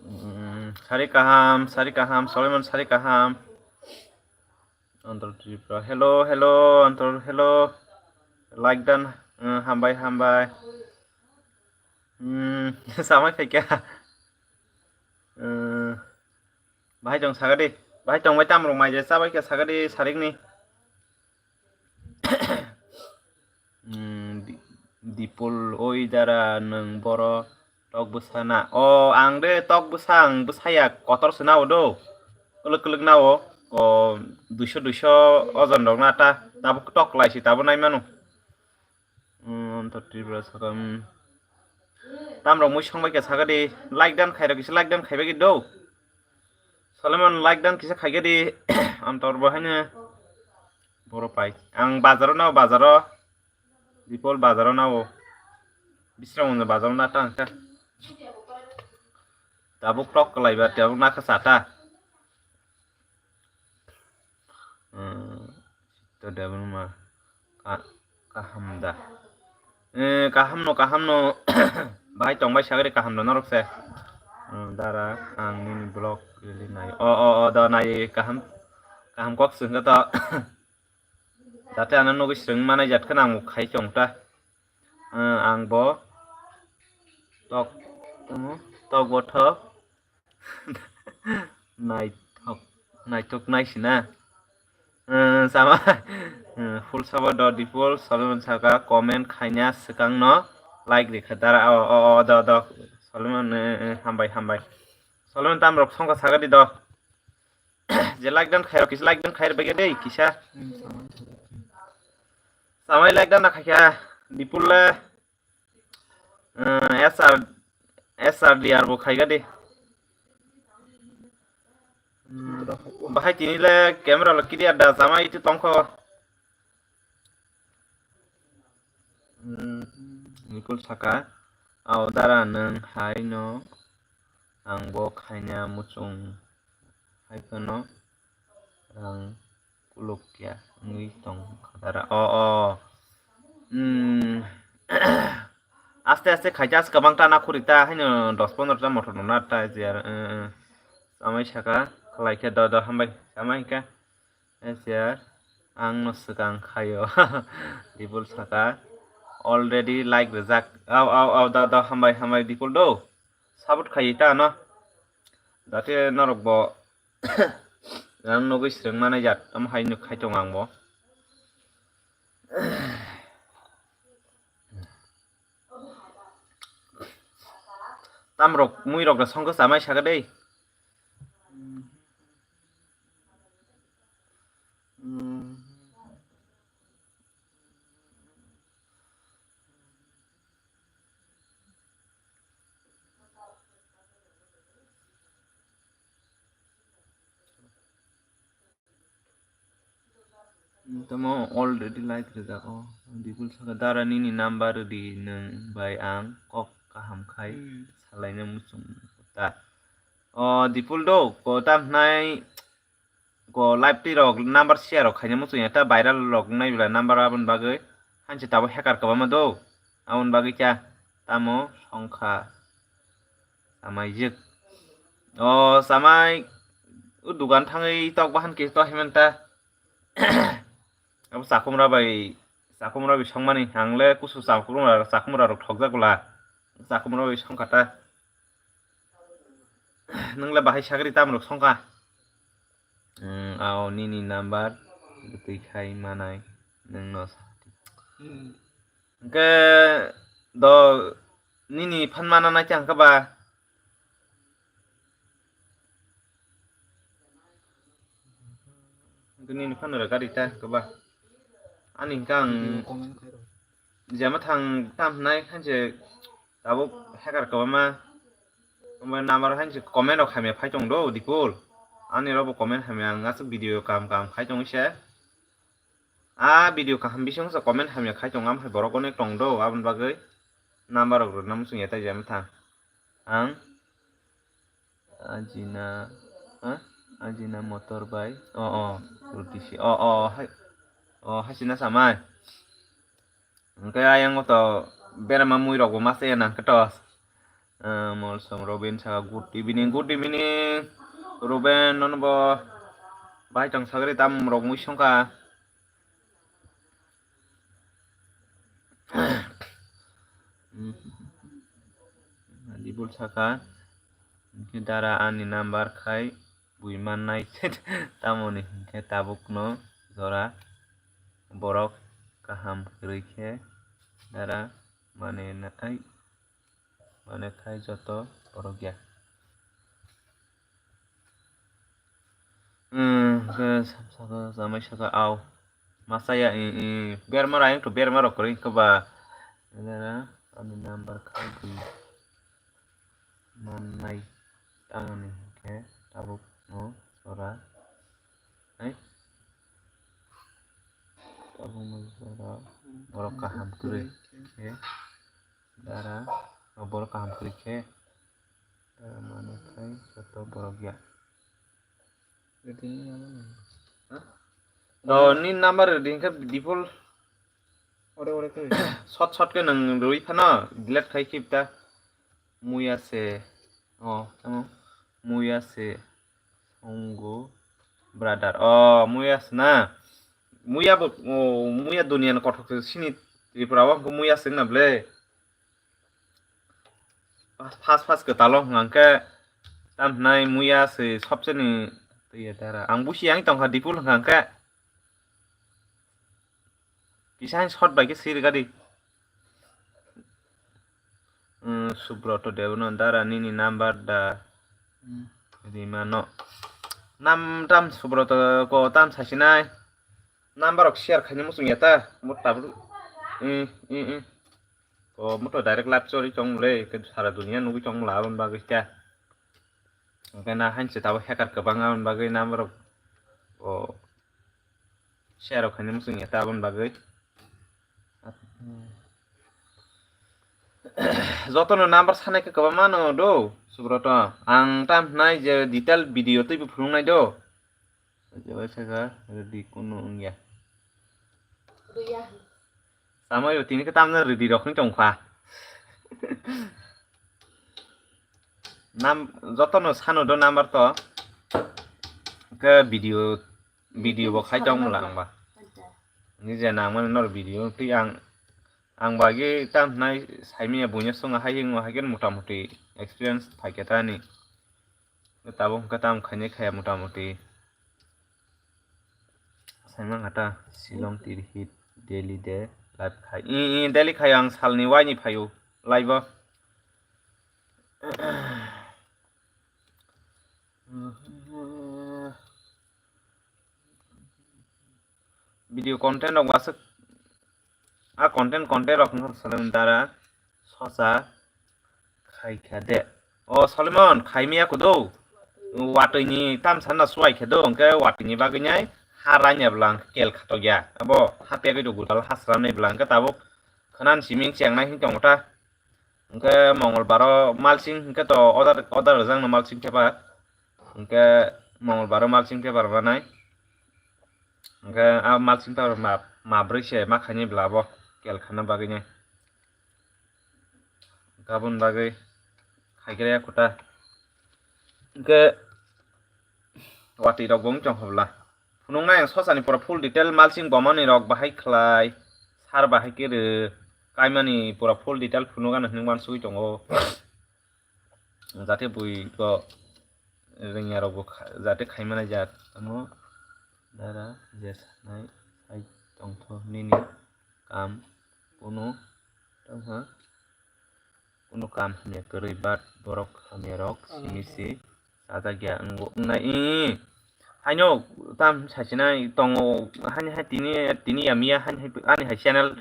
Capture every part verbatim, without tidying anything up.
Mm, sari kaham, sari kaham, Solomon sari kaham. Antor Tripura, hello, hello, Antor, hello. Like dan, eh, hambai, hambai. Hmm, samai phaikha. Eh, bahai tong sagadi. Bahai tong bai tam rok mai je chabai kha sagadi sarikni. Hmm, Di-, Dipul, oi dara nwng boro tok bwsa na? O, ang de tok bwsa, ang bwsaya kotor se nao do. Kwlwk kwlwk nao. O, duiso duiso ojon rok na ta. Tabuk tok lai si, tabuk nai mano. Hmm, Antor Tripura saka, hmm. Tam rok mui song bai kha sagadi. Like dan khai rok kisa like dan khai bai do. Solomon like dan kisa khai gadi. Antor bo haino. Boro pai. Ang bazaro nao, bazaro. Dipol bazaro nao. Bisramganj bazaro na ta ang kha. Tabuk tok kwlai ba, tabuk na kha sa ta. Hmm, to Debbarma. Ka-, kaham da. Eh, kaham no, kaham no. Bahai tong bai sagri kaham da norok se. Hmm, dara, ang nini vlog really nai. O, o, o, da nai kaham. Kaham kok sing to. Jate ano nugui swrwng manai jat kheno ang bo khai tong ta. Eh, ang bo tok, tamo, tok bo thok. Naithok, naithok naisina. Eh, sama, eh, full sabo do Dipol, Solomon saka comment khaina swkang no like rikha dara. O, o, o, do, do. Solomon, eh, eh, hambai, hambai. Solomon tam rok songkha sagadi do. Je like dan khairok, kisa like dan khair bege dei, kisa. Samai like dan na khaikha, Dipul le, eh, S R, S R D R bo khaiga de. Hmm, bahai tini le camera lo clear da, samai itu tongkho. Hmm, Dipul saka, "Ao dara nwng hai no, ang bo khaina muchung hai phano rang kuluk ya wngwi tong kha dara." O, o. Hmm. Aste aste khaija, aske kwbang ta na khuri ta, haino dos pondro ta motor no na ta je ar, eh, eh. Samai saka, khlai khe do, do, hambai, samai khe. Yes, sir. Ang no swkang khaio. Dipul saka. Already like rijak. Au, au, au, da, da, hambai, hambai, Dipul do. Support khai ta no. Jate norok bo ang nugui swrwng manai jat. Am hai nuk khai tong ang bo. Tam rok, mui rok da songkha samai saka dei. Tamo already like rijak o. Dipul saka, "Dara nini number di, nwng bai ang kok kaham khai Hmm. salaina muchung ta." O Dipul do, ko tam hnai, ko live twi rok number share rok khaina muchung ya ta, viral rok nai bela number aboni bagwi. Hanse tabo hacker kwbangma do. Aboni bagwi kya tamo songkha samai jik. O samai o dugan thangwi tok bahan khe to himanta. Abo chakhumra bai, chakhumra bai songmani, ang le kusu chakhumra, chakhumra rok thokjak bwla. Chakhumra bai songkha ta. Nwng le bahai sagri tam rok songkha. Hmm, ao nini number twi khai manai nwng no sa. Hmm. Hwnkhe do nini phan mana nai khe hwnkhe ba? Nini phano rwgari ta kwba. Ani hwnkhe ang jema thang tam hwnai khanse tabuk hacker kwbama. Omo number hainse comment rok hamya phai tong do Dipul. Ani rokbo comment hamya ang aswk video kam kam khai tong se. A video kaham bising se comment hamya khai tong am hai borok onek tong do aboni bagwi number rok rwna muchung ya tai jema thang. Ang Ajina, ha? Ajina motor bai. Oh, oh, roti si. Oh, oh, hai. Oh, hai sina samai. Hwnkhe ayang to berama mui rok bo masa ya nang khe to. Ah, Molsom Robin saka good evening, good evening. Ruben nono bo bai tong sagri tam rok mui songkha. Dibul saka, hwnkhe dara ani number khai bui mannai, tamoni hwnkhe tabukno jora borok kaham kwrwi khe dara mane nai. Mane khai joto borok ya. Hmm, ke saka jamai saka au. Masa ya, i, i, berma ra, to berma rok kwrwi kwba. Nara, ani number khai di. Mannai, tamoni ke tabuk no sora. Hai. Tabuk no sora. Borok kaham kwrwi. Ke. Dara, o borok kaham kwrwi khe, dara mano khai joto borok ya. Ready ni mano ni. Ha? Oh, ni number ready khe Dipul. Ore, ore, khe. Short, short khe nang rwi phano delete khai khip ta. Muya se. Oh, tamo. Muya se. Songo brother. Oh, muya se na. Muya bo, oh, muya duniya ni kothok se sini Tripura o muya se na ble. Pas, pas, pas kwtalo hwnkha khe tam hwnai muya se sobse ni twi ya dara. Ang busi yang tongkha Dipul hwnkha khe. Kisa hai short bai khe sir gadi. Hmm, Subroto Debno dara nini number da. Hmm. Rima no. Nam tam Subroto ko tam sasinai. Number rok share khaini muchung ya ta. Mo tabru. Hmm, hmm, hmm. Ko mo to direct live chori chong le, ke sara dunia nugui chong la abon bagwi kya. Hwnkhe na hainse tabo hacker kwbang aboni bagwi number rok, o, share rok khaina muchung ya ta aboni bagwi. Jotono number sanai khe kwbangma no do, Subroto. Ang tam hwnai je detail video twibo phunuknai do. Jobai saka ready kunu wngya. Samai bo tini khe tamjani ready rok wng tongkha. Nam jotono sano do number to. Ke video, video bo khai tong mula angba. Nije nang mani nor video twi ang, ang bagi tam nai saimanya bunya sunga hai hingo hai ken motamuti experience phaikha tani. Tabuk hwnkhe tamo khainai khaya motamuti. Saimang kha ta Shillong tirhit daily de live khai. I, i, daily khai ang salni waini phaio live o. Video content rok aswk, a content, content rok no salai dara sosa khai kha de. O Solomon, khai miya kudo. Watwi ni tam sanna suwai khe do, hwnkhe watwi ni bagwi nai ha raina bwla hwnkhe kel khatok ya. Abo ha pegwi do gudal ha sram nai bwla hwnkhe tabuk khwnan siming chengnai hin tongo ta. Hwnkhe Mongolbar o malsing hwnkhe to order, order rwjakno malsing paper. Hwnkhe Mongolbar o malsing paper manai. Hwnkhe a malsing paper ma, ma brwi se ma khaini bwla bo kel khana bagwi nai. Hwnkhe aboni bagwi khaikraya khuta. Hwnkhe watwi rok bo wng tong kha bwla. Phunuknai ang sosani pura full detail malsing bomani rok bahai khlai, sar bahai khe rw, kaimani pura full detail phunuk ano hinwi uansugwi tongo. Jate bui bo rwngya rok bo kha-, jate khaimani jak tamo dara je sanai sai tongtho nini kam kunu tamo kunu kam hamya kwrwi, but borok hamya rok simi si. Sajak ya wngbo wngnai, ih. Haino tam sachinai tongo, haini hai tini, tini ya miya, haini hai, ani hai channel,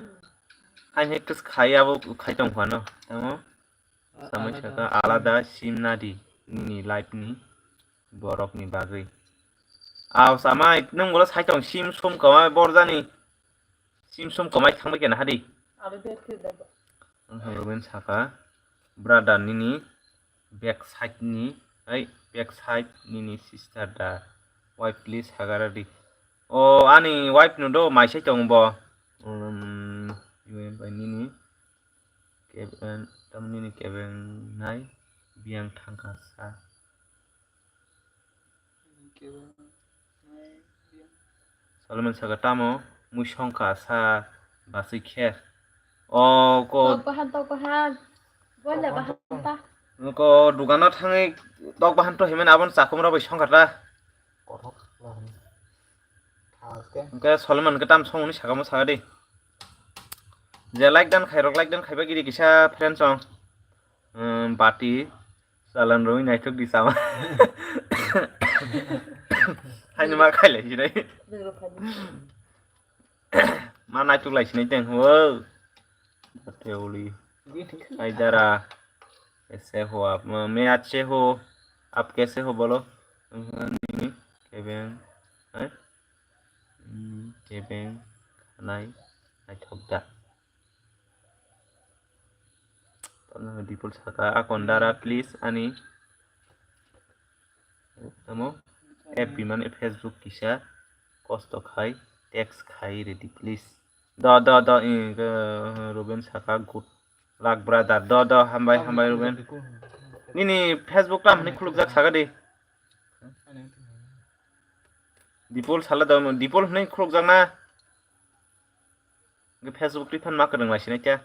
haini hai kis khai abo khai tong phano, tamo? Samai saka alada sim nadi nini life ni borok ni bagwi. Aw samai, nwng bolo sai tong sim sum kamai borjani, sim sum kamai thangbai kena hadi. Wngkha Ruben saka, brother nini back side ni, ai, back side nini sister da wife please hagara di. O ani wife no do mai sai tong bo. Um, bai nini keben, tam nini keben nai biang thangka sa. Solomon saka tamo mui songkha sa basui khe. O ko Tok bahan, tok bahan. Boila bahan ta. Ko dugano thangwi tok bahan to himen abon chakhumra bai songkha ta. Kothok lahani. Thaske. Hwnkhe Solomon khe tam songmani sakamo saka di. Je like dan khairok, like dan khaiba giri kisa friend song. Um, bati. Salan rwi naithok di sama. Haino ma khailai sinai. Ma naithok lai sinai teng ho. Teuli. Ai dara. Kaise ho aap? Main achhe ho. Aap kaise ho bolo? Kebeng. Hai? Kebeng. Nai. Naithok da. Tamo Dipul saka, akon dara, please, ani. Tamo? F B mane Facebook kisa. Kosto khai, text khai ready, please. Do, do, do, i, Ruben saka, good luck, brother. Do, do, hambai, hambai, Ruben. Nini Facebook tam hwnwi khulukjak saka di. Dipul sala do, Dipul hwnwi khulukjak na. Hwnkhe Facebook twi phan ma kwrwng lai sinai khe.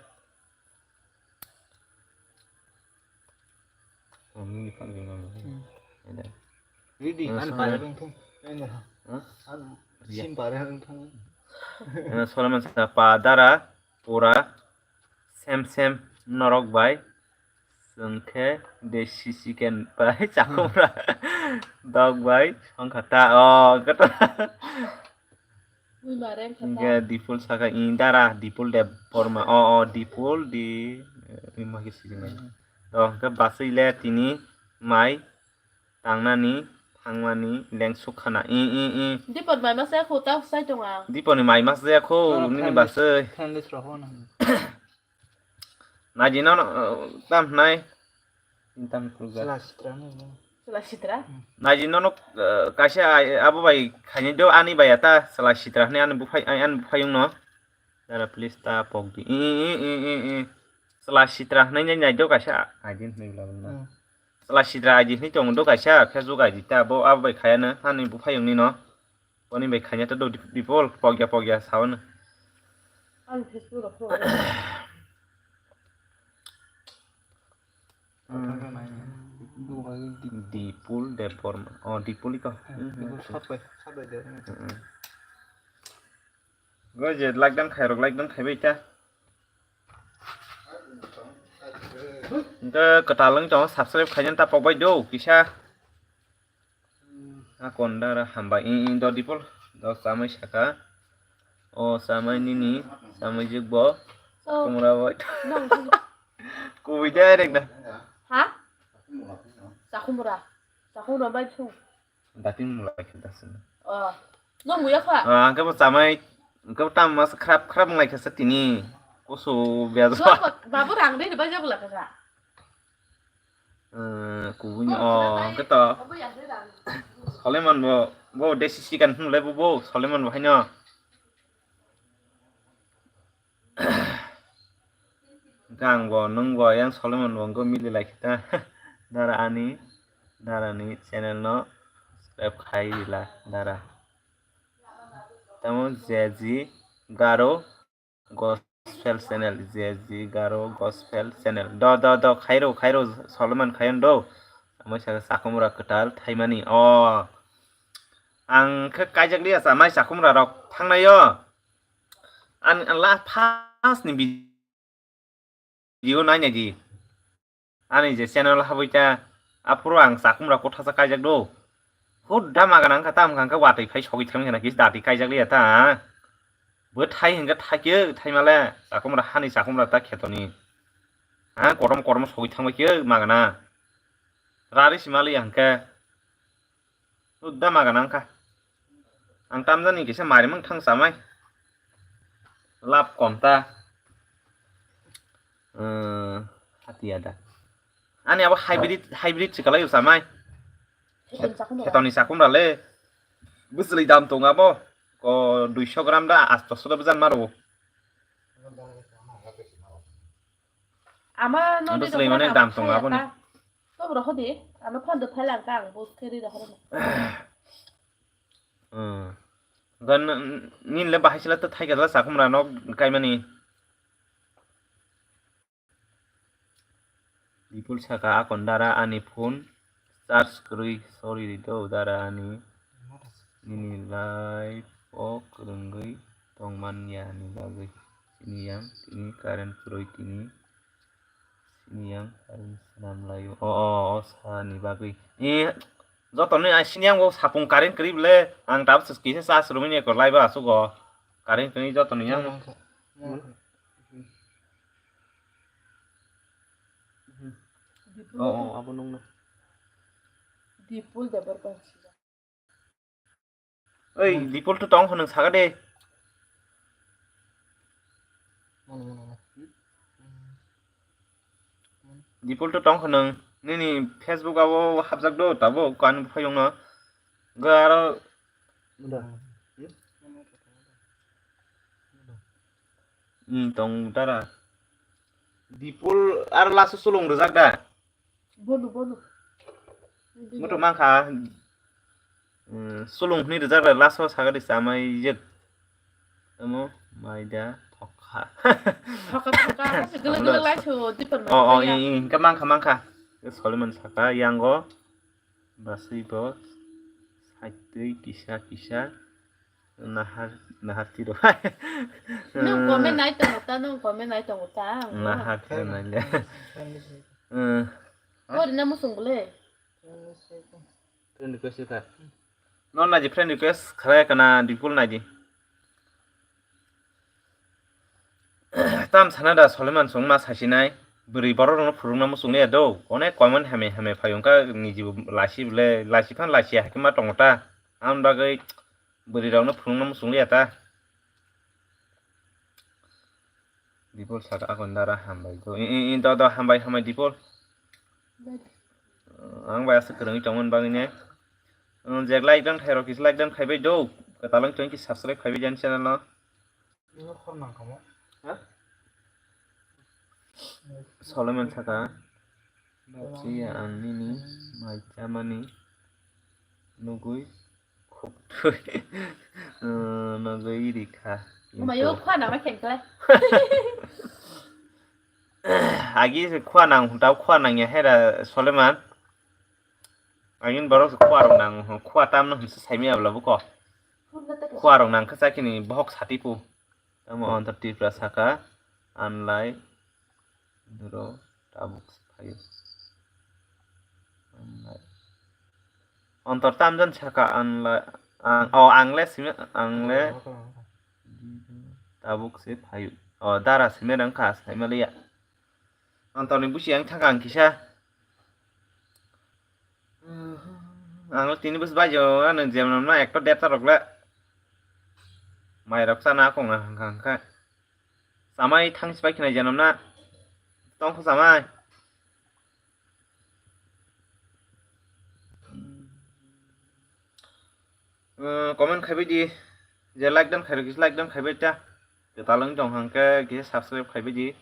Ready, hmm. Ano ang sana pare rwng thung. Ano, huh? Ano, sim pare rwng thung. Ano Solomon sa pa dara pura sem sem norok bai. Chwng khe desi chicken bai chakhumra dog bai songkha ta o khe to. Hwnkhe Dipul saka, "Ih, dara, Dipul Debbarma." O, o, Dipul di, eh, imo khe sijinai. To, hwnkhe basui le tini mai tangnani, thangmani, lengsuk khana. Ih, ih, ih. Dipul mai masa kho, ta sai tong ang. Dipul ni mai masa ya kho, nini basui. Friend list rok ho nang. Naji nono, eh, tam hnai. Tam khulga. Chwla sitra no. Chwla sitra? Naji nono, eh, kaisa ai, abo bai khaini do ani bai ata chwla sitra hwnwi ani buphai, ani buphayung no. Dara please ta pok di. I, i, i, i, i. Chwla sitra hwnwi nai nai do kaisa. Ai din hwnwi labana. Hmm. Chwla sitra I D hwnwi tongo do kaisa, Facebook I D ta, bo abo bai khayano, ani buphayungni no. Boni bai khanya ta do Dipol, pogya pogya saono. Ang Facebook rok pogya. Dipul Debbarma. Oh, Dipul iko. Dipul sat bai, sat bai de. Go je like dan khairok, like dan khaibai ta. Hwnkhe kwtal wng tongo, subscribe khaina ta pokbai do kisa. A konda ra hambai, i, i, do Dipol, do chamai saka. O chamai nini, chamai jikbo. So, kumra bo. Nong. Kubui direct da. Ha? Chakhumra. Chakhumra bai thung. Dating mulai khe dasin. Oh. No muya kha. Ah, hwnkhe bo chamai, hwnkhe bo tam mas khrap khrap wnglai kha sa tini. Kusu biajo. Babu rang de ba jabla kha. Eh, kubuni, oh, hwnkhe to. Soleman bo, bo desi sikan hwnlai bo, bo Soleman bo haino. Hwnkhe ang bo, nwng bo, yang Solomon bo, hwnkhe mili lai khe ta. Dara ani, dara ni channel no subscribe khai rila, dara. Tamo J G Garo Gospel Channel, J G Garo Gospel Channel. Do, do, do, khairo, khairo, Solomon khayon do. Tamo saka chakhumra kwtal thaimani. O, ang khe kaijak liya sa, mai chakhumra rok thangnai o. Ang la first ni video nai nai di. Ani je channel habwi ta, aphuru ang chakhumra kothasa kaijak do. Kudda magana wngkha, tam wngkha, wngkha watwi phai sogwi thangwi hwnna kisa dati kaijak liya ta. Bo thai hwnkhe thaikhe thaimale, chakumra hani chakumra ta khetoni. Ha, kotom kotom sogwi thangbai khe magana. Rari simaliya hwnkhe. Kudda magana wngkha. Ang tamjani kisa marimang thang chamai. Lab kom ta. Hatiya da. Ani abo hybrid, hybrid se kalai chamai. Khetoni chakumra le. Bwswlwi dam tongo abo. Ko duiso gram da, astoso da bwjan maro. Ama no bwswlwi mane dam tongo abo ni. To bro hodi, ano phone do phai lang kang, bo khe ri da horo. Hmm. Gan nini le bahai sila to thai ka chakumra no kaimani. Dipul saka, "Akon dara ani phone charge kwrwi, sorry do dara ani, nini life o kwrwngwi tongmanya ni bagwi. Sini yang tini current kwrwi tini, sini yang current swnam laio." O, o, o sa ni bagwi. E, joto ni ai sini yang bo sapung current kwrwi bole, ang tabuk kisa charge rwmani ko live o asuk o. Current kwrwi joto ni yang. Dipul. Oh, oh, abo nung na. Dipul da bar bar sida. Oi, Dipul to tong hwnung saga de. Mano, mano, mano. Dipul to tong hwnung. Nini Facebook abo hapjak do, tabo kan phayung no. Ga aro. Muda. Hmm, tong dara. Dipul ar laso sulung rwjak da? Bolu, bolu. Muto mankha. Hmm, sulung hwnwi rwjak da, laso sagadi chamai jek. Omo maida thokha. Thokha, thokha, ase gulung gulung lai so, dipul. Oh, oh, maida. Ing, ing, hingke mankha, mankha. Soliman saka, yango. Basui bo saitwi kisa kisa nahar, nahar tiro. Nung comment nai tongo ta, nung comment nai tongo ta. Nahar tiro nai le. Eh. Ori na musung bole. Friend request ta. Non naji friend request khalai kana Dipul naji. Tam sana da Soleman song ma sasinai, bwrwi borok rokno phurungna muchung liya do, onek comment hamya hamya phai wngkha, niji bo lasi bole, lasi phan lasi hai khe ma tongo ta, aboni bagwi bwrwi rokno phurungna muchung liya ta. Dipol saka akon dara hambai do, i, i, i, do, do, hambai, hambai Dipol. Ang bai aswk kwrwngwi tongmani bagwi ne. Ang je like dan khairok kisa like dan khaibai do, kwtal wng tong khe subscribe khaibai jani channel no. Solomon saka, "Babsi, ang nini mai chamani nugui khuktwi, eh, nugui rikha." Omayo khua nama khenkla. Agi se khua nang, tau khua nang ya hera Solomon. Angin borok se khua rok nang, khua tamno hinse saimi abla buko. Khua rok nang khe chakini bohok sati pu. Tamo Antar Tripura saka, anlai, duro, tabuk se phaio. Anlai. Antar tamjan saka, anlai, ang, oh, angle simi, angle, tabuk se phaio. Oh, dara simi rang kha, saimaliya. Antarni busi ang thangkha ang kisa. Ang tini bus bai jo na nang jemon na ekto deta rok le. Mai rok sana kong na hangkha hangkha. Samai thang sipai khinai jenom na. Tong kho samai. Eh, comment khaibai di. Je like dan khairok kisa like dan khaibai ta. Je talwng tong hangke kisa subscribe khaibai di.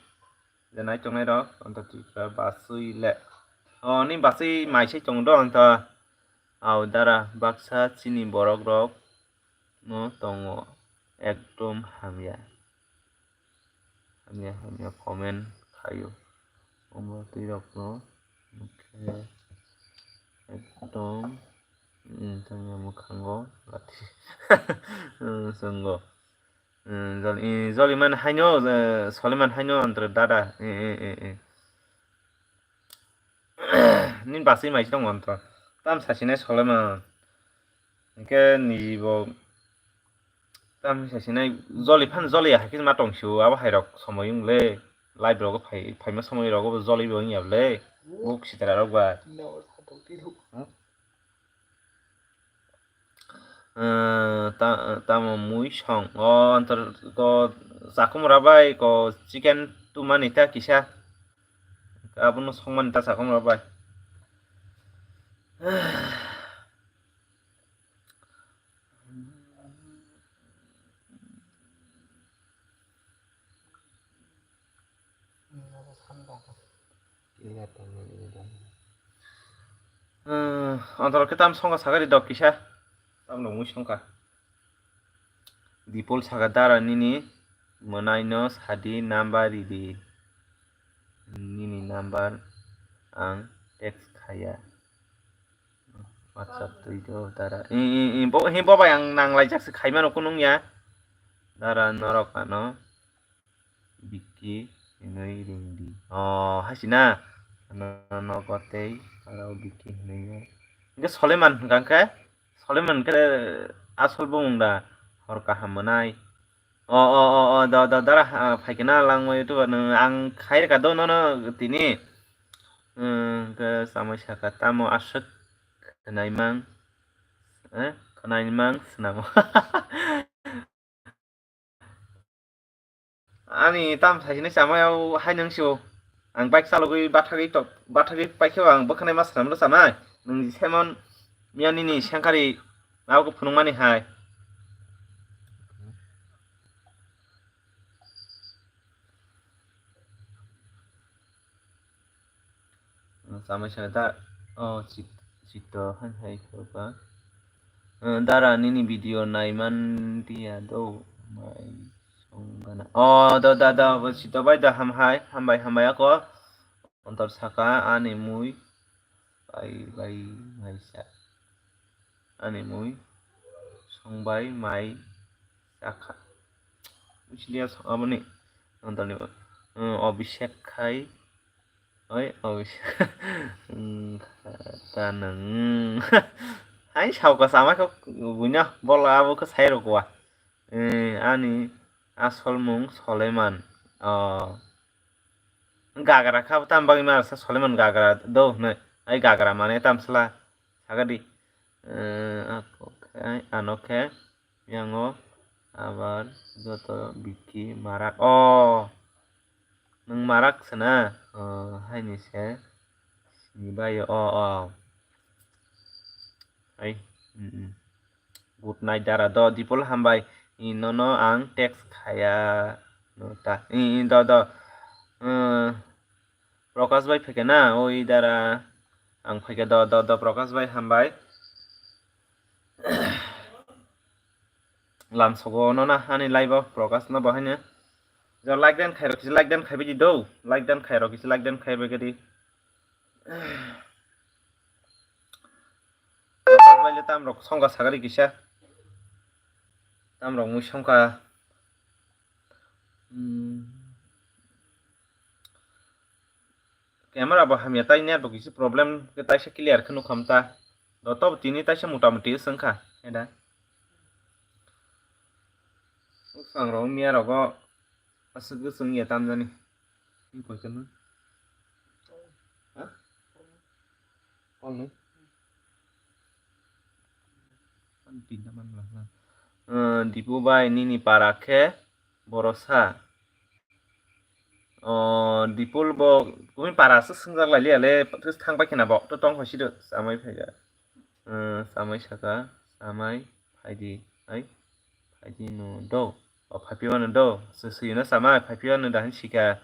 Je nai tongnai rok, onto Tripura basui le. O, ni basui mai sai tongo do, onto. Au dara baksa chini borok rok no tongo. Ekdom hamya. Hamya, hamya comment khaio. Omo twi rok no nukhe ekdom, mm, tangya mwkhango lathi, mm, chwngo. Mm, jol-, i, joliman haino, eh, soliman haino antro dada. Eh, eh, eh, eh. Nini basui mai se tongo antro. Tam sasinai soliman. Hwnkhe niji bo tam hinsa sinai joli phan joli ya hai khe ma tong sio abo hai rok somoi wng le live rogo phai phaima somoi rogo bo joli bo wng ya le buk sitra rok ba. Hmm? Eh, ta- tamo mui song o antor ko chakum rabai ko chicken tumani ta kisa abono songmani ta chakum rabai. Antor khe tam songkha sakari dok kisa. Tam no mui songkha. Dipol saka dara nini mwnaino sadi number ridi. Nini number ang text khaya. WhatsApp twi do dara. I, i, i, bo, hi bo bai ang nang laijak se khaimano kunung ya. Dara norok ano Biki hinwi ringdi. Oh, haisina. Ano nogo tei aro Biki hinwi. Hingke Soleman hingka khe? Soleman khe asol bumung da. Hor kaham mwnai. O, o, o, o, da, da, dara, ah, phaikhe na langma YouTube no ang khairokha do nono tini. Hmm, hingke samai saka tamo aswk khwnaimang, eh, khwnaimang swnamo. Ani tam saisini samai o hai nang sio. Ang bike chalogwi bathagwi tok, bathagwi paikhe ang bwkhanai ma swnamlo samai. Nwng semon miya nini sengkari abo phunukmani hai. Samai saka da, oh, chit- chito hai hai khe ba. Eh, dara nini video naiman dia do mai song gana. Oh, do da da bo chito bai da ham hai, hambai hambai ako. Ontor saka ani mui bai bai mai sa. Ani mui song bai mai sakha. Buchiliya song aboni ontor ni, eh, Abhishek khai. Oi, oi. Hmm, ta nang. Hai, sauka samai kok buina bola abo khe sai rokwa. Eh, ani asol mung Soleman. Oh. Gagra kha tam bagwi ma sa Soleman gagra do hwnwi. Ai gagra mane tam sla. Sagadi. Eh, ako khe, ano khe. Yango abar joto biki marak. O, nwng marak se na? O, haini se sini bai o, o. Hai, mm, mm. Good night dara do, Dipol hambai. I nono ang text khaya no ta. I, i, do, do. Eh, Prakash bai phaikhe na? Oi dara. Ang phaikhe do, do, do, Prakash bai hambai. Lamsogo no na ani live o Prakash no bo haino. Jo like dan khairok kisa like dan khaibai di do. Like dan khairok kisa like dan khaibai di. Prakash bai le tam rok songkha sagari kisa. Tam rok mui songkha. Hmm. Camera bo hamya tai net bo kisi problem khe taisa clear khe nukham ta. Doto tini taisa mota moti swngkha eda. Swng rok miya rogo aswk swng ya tamjani. Ni koi khe no? Ha? Kol ni? Ani tinta man bwla bwla. Eh, Dipu bai nini para khe borosa. O, Dipul bo kumi para se swngjak lai liya le, thang pai khena bo to tong hosi do samai phai ga. Eh, samai saka, samai phai di, hai phai di no do. O, phai pi mano do, se sui no samai phai pi mano da hin sika.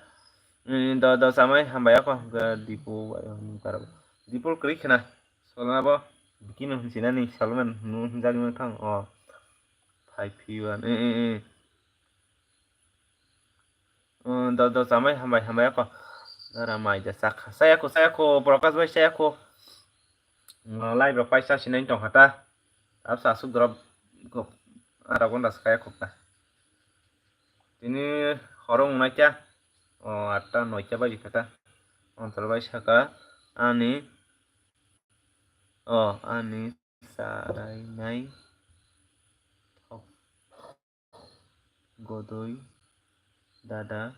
Eh, do, do samai hambai ako ga Dipu bai hum karo. Dipul kri khena, solna bo, bikino hin sinani, Salman nu hin jagi no thang, o. Phai pi mano, eh, eh, eh. Um, do, do, chamai hambai, hambai ako. Dara mai da chakha. Chayako, chayako, Prakash bai chayako. Um, live rok paisa sinai tongkha ta. Absa asuk drop go. Ara gonda chayako ta. Tini horong naikha. O, atta noikha bai kha ta. Ontor bai saka. Ani. O, ani. Sarai nai Godoi, Dada,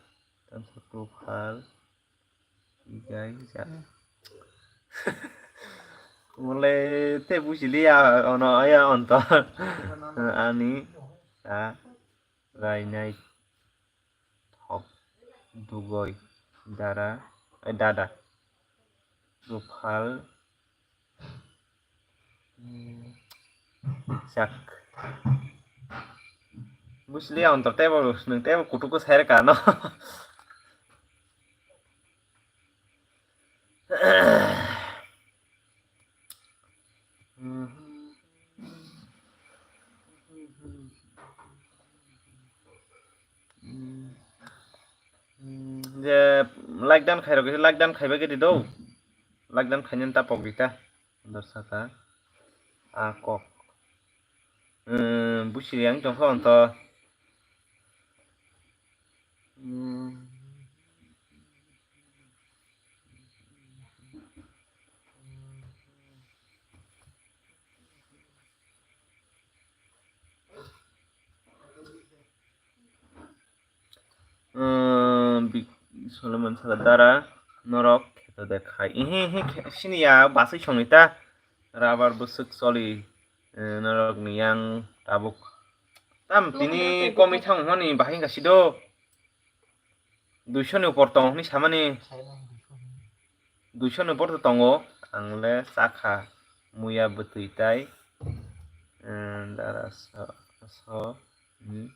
Tamsa Profile, Igai, Ja. Mole te bujili ya, ono ya onto. Ani, ta, Rainai, Thok, Dugoi, Dara, eh, Dada, Profile, Hmm. Sak. Busli ang to table, nang table kutuku saya ka no. Hmm, je like dan khairok, like dan khaiba gedi do. Like dan khainani ta pok di ta. Dorsaka. A kok. Hmm, busi yang tongkha onto. Hmm. Umm, bi-, Solomon saka dara norok kheto de khai. Ihi, ihi, khe-, sini ya basui songni ta. Rabar bwswk choli, eh, norok ni yang tabuk. Tam tini komwi thang hwnmani bahai wngkha sido. Duiso ni upor tong hwnwi samani. Duiso ni upor to tongo. Ang le chakha muya bwtwi tai. Eh, dara so, so, hmm.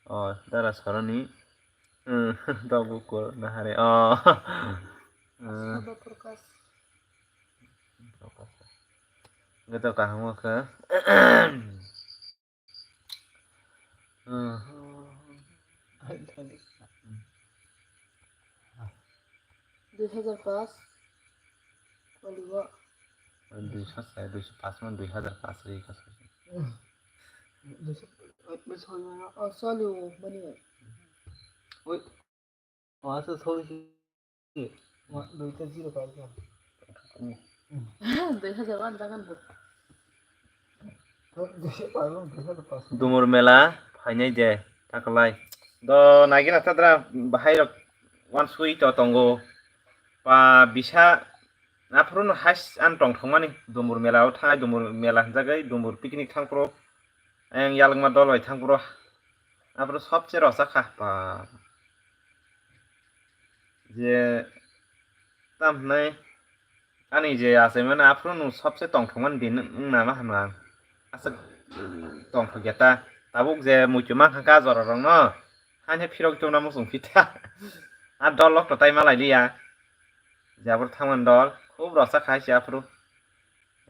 Oh, dara soroni. Hmm, dog bukur nahare. Oh. Hmm. Sabo Prakash. Goto kaham khe. Hmm. Dui hajar pas. Koligo. Duiso sai, duiso pas man dui hajar pas ri ka sai. Duiso, duiso. Oh, sorry, oh, mani. Oi. Oh, asa sorry. Duita zero ka. Dui hajar one jagan bo. Duiso pas man dui hajar pas. Dumur mela phainai de, takalai. Do nagina tadra bahai rok wansui to tongo. Pa bisa Aphuru no haste ang tongthokmani, Dumur mela o thangnai, Dumur mela hwnjagwi, Dumur picnic thangphuru, ayang yalwkma dol bai thangphuru, aphuru sobse rwchapkha, ba. Je, tam hwnwi, ani je achaimani aphuru no sobse tongthokmani din wng nama hwnwi ang aswk tongthokya ta. Tabuk je muitu mankha ka jorarokno, haino phirok tongna muchung phi ta. A dol rok to tai ma lai liya. Jabor thangmani dol, khub rwchapkha hai se aphuru.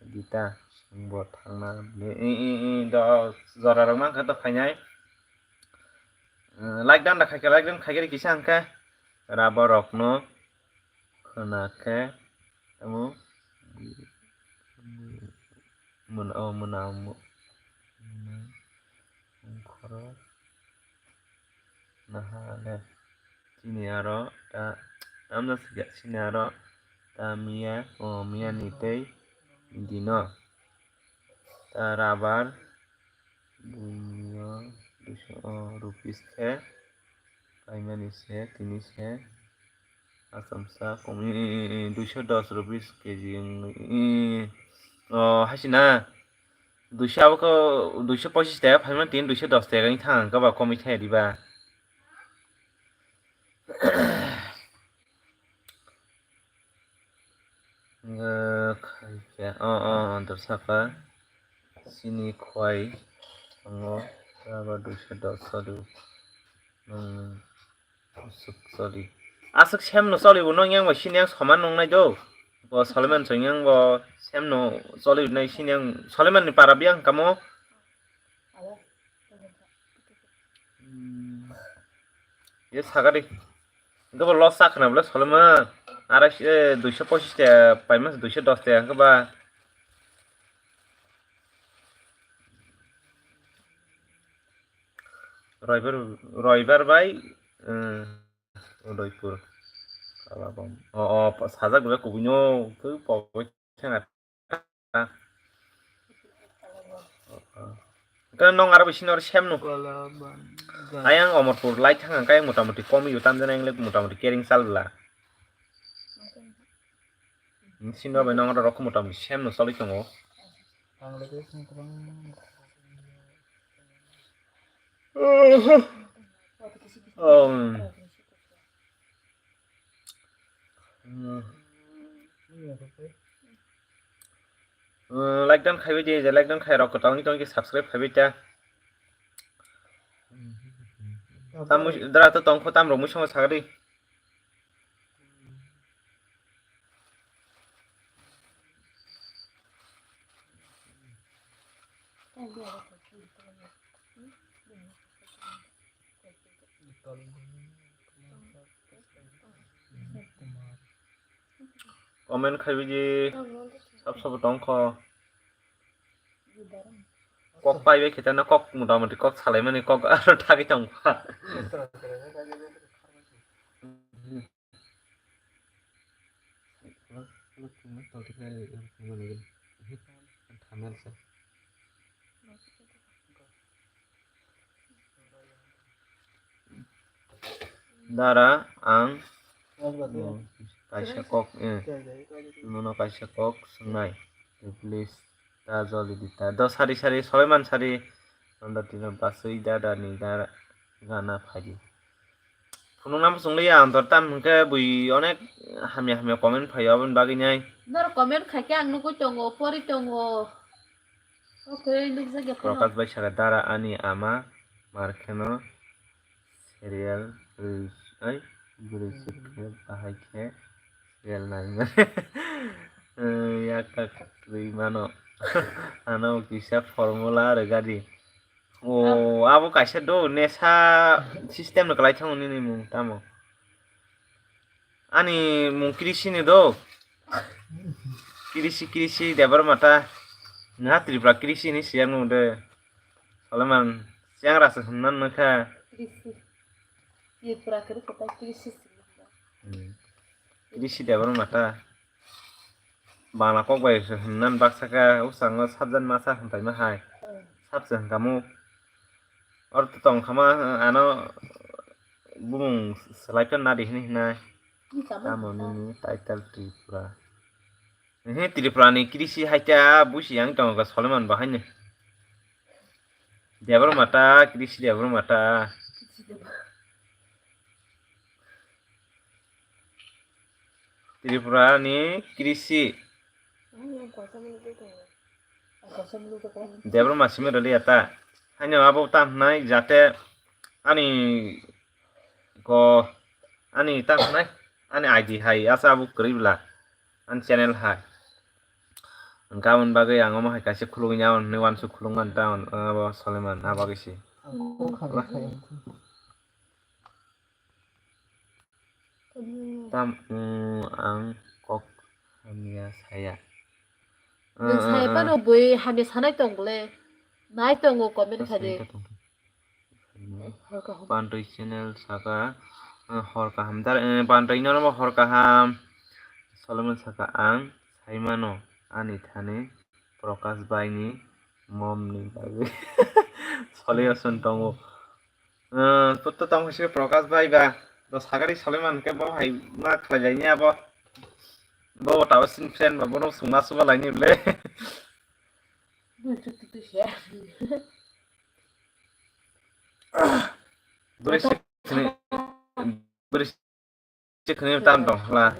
Dita, bo thangna, i, i, i, do, jora rok mankha to phainai. Eh, like dan da khaikhe, like dan khaikhe kisa hwnkhe, rubber rokno khna khe, tamo, mwn-, oh, mwnam, mwnam, khoro. Naha le chini aro ta, tamno sijak chini aro ta miya, o miya ni tei dino ta rabar buino duiso, o, rupees khe paimani se, tini se. Achomsa komwi, i, i, i, duiso dos rupees K G wngwi, i, i, o, haisina, duiso abo khe, duiso pochis taka phaima tini duiso dos taka wngwi thang, ang khe ba komwi thaya diba? Wngkha khaikhe, o, o, o, dorsaka, chini khwai tongo, abo duiso dos choli, nwng. Aswk choli. Aswk sem no choli bo nong yang bai sini yang soman nong nai do. Bo Solomon chong yang bo sem no choli nai sini yang Solomon ni para biyang kamo. Hmm. Ye sagadi. Hwnkhe bo loss sakha na bole Solomon. Arai se duiso pochis ta paima duiso dos ta hwnkhe ba. Roibar, Roibar bai, eh, Udaipur. Kalabam. Oh, oh, pa-, sajak gula kubui no, tu pogoi thang at. Kan nong aro bisi nor sem no. Kalabam. Ayang Omorpur lai thang ang kaya motamuti komi o tamjana yang le motamuti kering chal bla. Sino bai nong rok motamuti sem no choli tongo. Like down khaibai di, je like down khai rok kwtal wngwi tongkhe subscribe khaibai ta. Tam dara to tongkho tam rok mui songo sagadi. Comment khaibai di, sab sabo tongkho. Kok pai bai khete no kok motamuti kok salaimani kok aro thagwi tongkha. Dara ang kaisa kok, eh, nono kaisa kok swngnai, please. Ta joli di ta. Do sari sari, sobai man sari. Nonda tino basui dada ni dara gana phaidi. Phunukna muchung liya ang tor tam hwnkhe bui onek hamya hamya comment phaio aboni bagwi nai. Nor comment khaikhe ang nugui tongo, pori tongo. O kwrwi nukjakya phano. Prakash bai saka dara ani ama mar kheno serial rwi ai bwrwi sukhe bahai khe. Real nai mane. Eh, yak tak twi mano. Ano kisa formula rwgadi. O, abo kaisa do nesa system no kalai thango nini mung tamo. Ani mung Krisi ni do. Krisi, Krisi, Debbarma ta. Nga Tripura Krisi ni siya nu de. Soleman, siang rasa hwnna nokha. Krisi. Tripura kwrwi kwtal Krisi simi. Hmm. Krisi Debbarma ta. Bangla kok bai se hwnna baksa kha, usango sabjan masa hwnpai ma hai. Hmm. Sabse hwnkha mu. Or to tong khama, ano bumung selai pen nadi hini hinai. Ni sama Tamo hwnka. Nini title Tripura. Ehe, Tripura ni Krisi hai ta busi yang tongo Soleman bahai ni. Debbarma ta, Krisi Debbarma ta. Tripura ni Krisi. Debbarma simi rwliya ta. Haino abo ta hwnai jate ani ko ani ta hwnai ani I D hai asa abo kwrwi bla ani channel hai. Hwnkhe aboni bagwi ang omo hai kaisa khulugwi nai hwnwi uansuk khulukmani ta abo Soleman a bagwi se. Tam, mm, ang kok hamya saya. Nwng saya phano bui hamya sanai tong le. Nai tongo comment khai di. Hor kaham. Pantwi channel saka, eh, hor kaham. Dar, eh, Pantwi no hor kaham. Solomon saka ang saimano ani thani Prakash bai ni mom ni bagwi. Soli ason tongo. Eh, to, to tamo se Prakash bai ba. Do sagari Soleman ke bo hai ma khlai lai ni abo. Bo tawa sin friend ba bono sungma suba lai ni ble. Bui tu tu tu se. Buri se khni, buri se khni tam dong hla.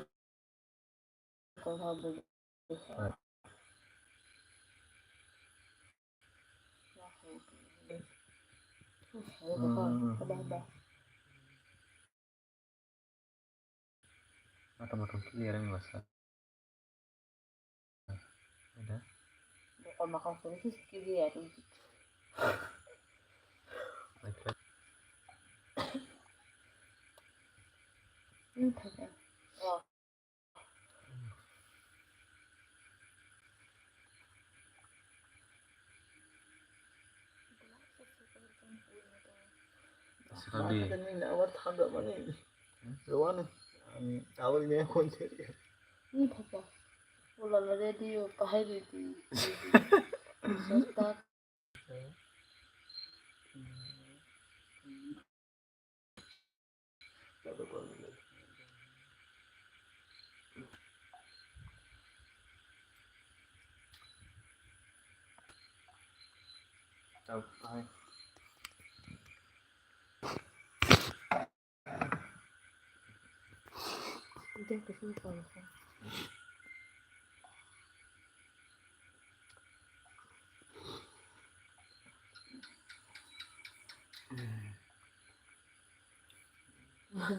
Mata mata clear ang basa. Ada. Bokol makau sini sih clear. Hmm, oh. Sekali. Ini awat tangga mana ini? Lawan. Awal ini aku cari. Ini apa? Ulah ready, pahai ready. Serta.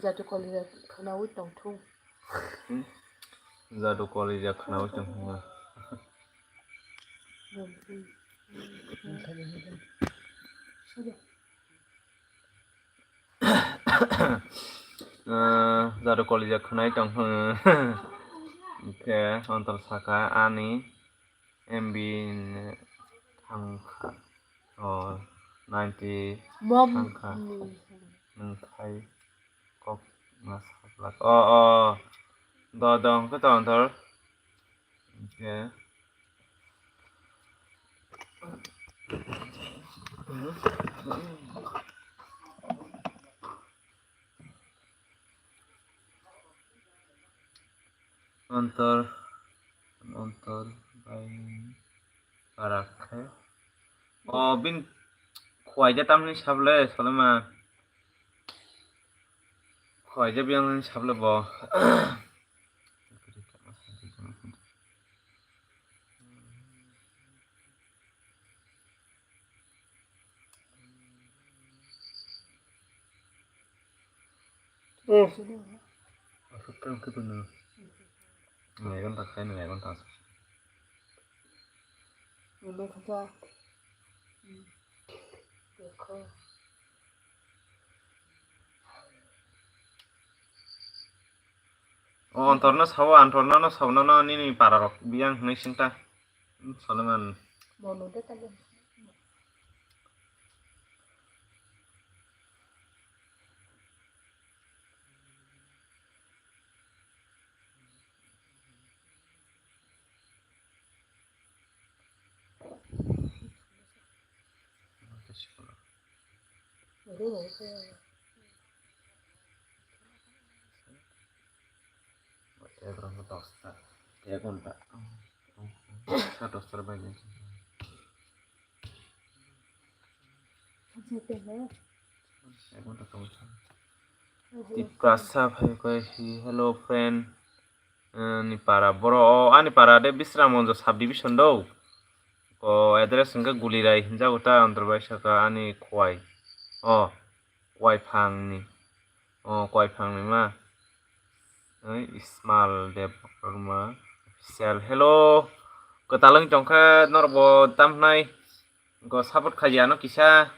Jadu kolija khwnaui tongthung. Hmm? Jadu kolija khwnaui tongthung. Ah, jadu kolija khwnai tong, hwnkhe Antor saka ani M B ni thangkha. Oh, ninety Mom thangkha. Nwng khai kok ma saplak. Oh, oh. Do, do, hwnkhe to Antor. Hwnkhe. Antor, Antor bai para khe. O, bin khwai ja tamni sable, Solomon. Khwai ja biyang ni sable bo. Aswk khe bono megon ta khai, megon ta. O Antorno sao, Antorno no sao, nono nini para rok biyang hinwi swngta. Solomon. Dosta, ek ghonta. Sa dosta bai. Tiprasa phai koi hi, hello friend. Eh, ni para boro, o, ani para de Bisramganj subdivision do. O, address hwnkhe Gulirai hinjago ta, Antor bai saka ani khwai. O, khwai phangni. O, khwai phangni ma. Oi, Ismail Debbarma official. Hello. Kwtal wng tongkha norok bo tamhnai. Go support khai ya no kisa.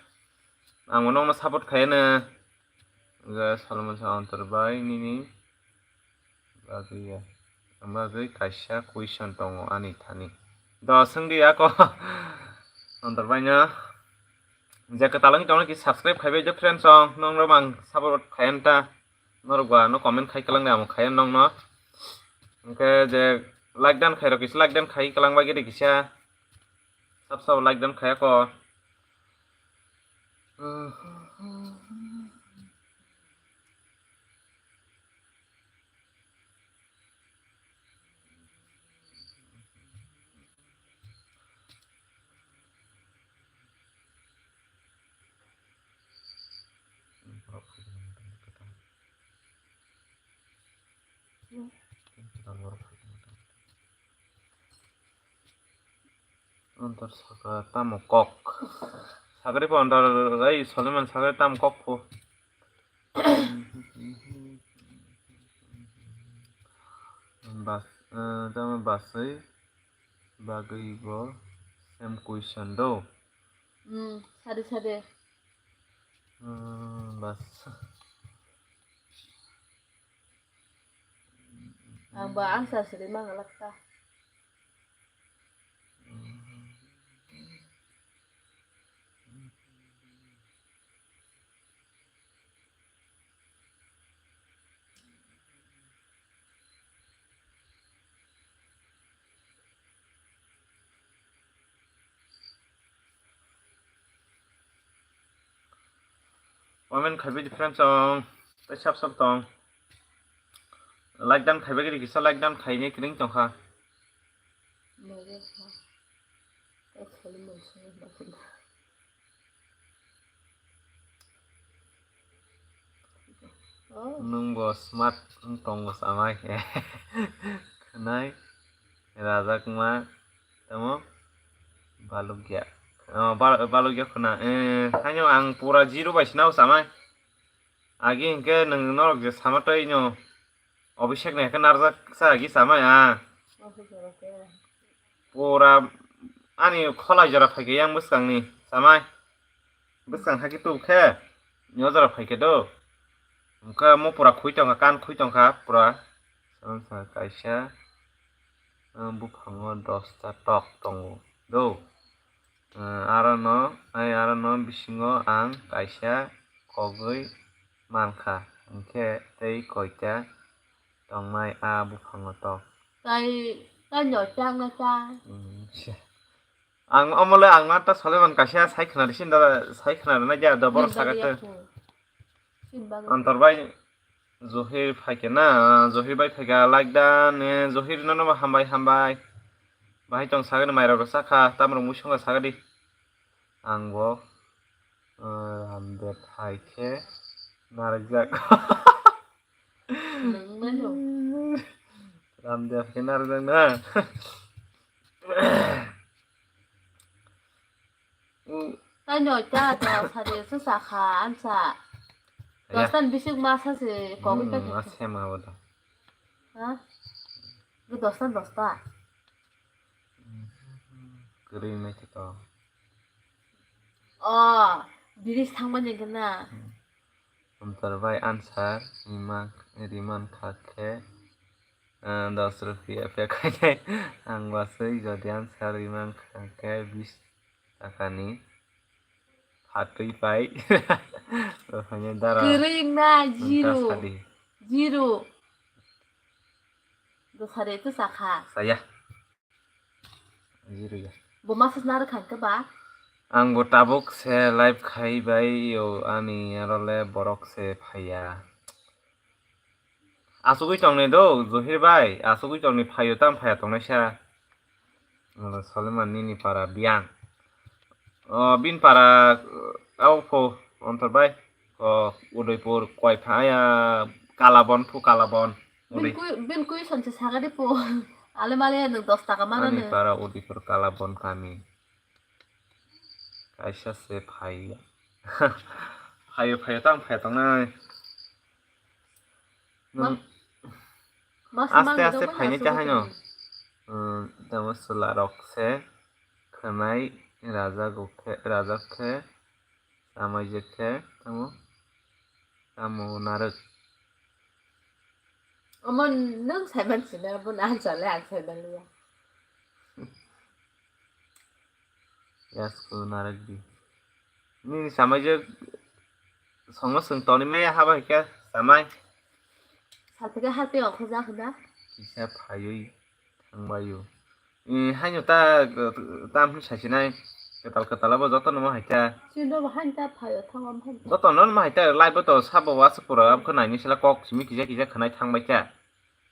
Ang bo nokno support khai no. Ga Solomon sa Antor bai nini. Bagwi ya. Ang bagwi kaisa question tongo ani thani. Do swngdi ako. Antor bai no. Je kwtal wng tongno ki subscribe khai bai je friends song. Nong rok ang support khai anta. Norok ba no comment khai kalang de amo khai nong no. Hwnkhe je like dan khai rok kisa like dan khai kalang bai gede kisa. Sab sab like dan khai ako. Antor saka tamo kok. Sagri po antor ai Solomon sagri tamo kok po. Bas, eh, tamo basai bagwi bo same question do. Hmm, sade sade. Hmm, bas. Ang ba answer siri mangalak ta. Comment khai bidi friends song, tei sab sab tong. Like dan khaibai kisa like dan khaini kring tongkha. Nwng bo smart wng tongo samai. Khwnai rajakma tamo balukya. Oh, bal-, balukya khuna. Eh, haino ang pura zero bai sinao samai. Agi hinkhe nwng norok je sama tei no. Obisek ni khe narwksa agi samai a. Pura ani kholai jora phaikhe yang bwskangni samai. Bwskang hakhe tubukhe nini o jora phaikhe do. Hwnkhe omo pura khui tongkha, kan khui tongkha pura. Kaisa, ah, buphango dosta tok tongo do. Ah, arono, ai arono bisingo ang kaisa kogwi mankha, hinkhe tei koita tongnai a buphango tok. Tai, tai no chang na chang. Hmm, sia. Ang omole ang ma ta Soleman kaisa sai khna risi da sai khna rwnai ja da bor saga te. Antor bai Johir phaikhe na, Johir bai phaikha like da ne Johir no no hambai hambai. Bahai tong sagani mai rok sakha tamrok muisonga sagadi. Ang bo, eh, Ramdev hai khe narwkjak. Ramdev khe narwkjak na. Tei noi ta ta sari se sakha ansa. Aya. Dosta ni bisik ma sa se kogwi ta. Hmm, khe. Asem abo da. Ha? Bo dosta dosta. Kwrwi mai khe to. Oh, biri thangmani gana. Antor bai answer rima-, riman kha khe, ah, dos rupiya pekhainai. Ang wasui jodi answer riman kha khe bis takani phatwi pai. Rwphainai dara. Kwrwi wngna zero. Sadi. Zero. Dosare to sakha. Saya. Zero ya. Bo message narwkha hwnkhe ba? Ang bo tabuk se live khai bai yo, ani aro le borok se phaiya. Asugwi tongnai do, Johir bai, asugwi tongni phaio tam phaiya tongnaisa. Soleman nini para biyang. O, bin para, au pho, Antor bai. O, Udaipur, koi phaiya, Kalabon pho, Kalabon. Bin Udai-, kui, bin kui sanse sagadi pho. Ale male nwng dos taka mano. Ani para Udaipur, Kalabon kami. Kaisa se phaiya. Phaio, phaio, tang phaiya tongnai. Nwng aste aste phainai ta haino. Tamo chwla rok se khwnai rajak khe, rajak khe, samai je khe, tamo, tamo narwk. Omo nwng saiman sina, bo na chale ang saiman liya. Yasku narwk di. Nini samai je songno swng toni maya haba hikha samai. Sathika hati okho ja khna. Kisa phaiwi thangbaio. Eh, haino ta, tam hwn saisinai. Kwtal kwtal abo jotono ma haikha. Chino bo hain ta phaio thango hain. Jotono ma haikha live to sabo wa se pura abkhe naini sela kok simi kija kija khwnai thangbaikha.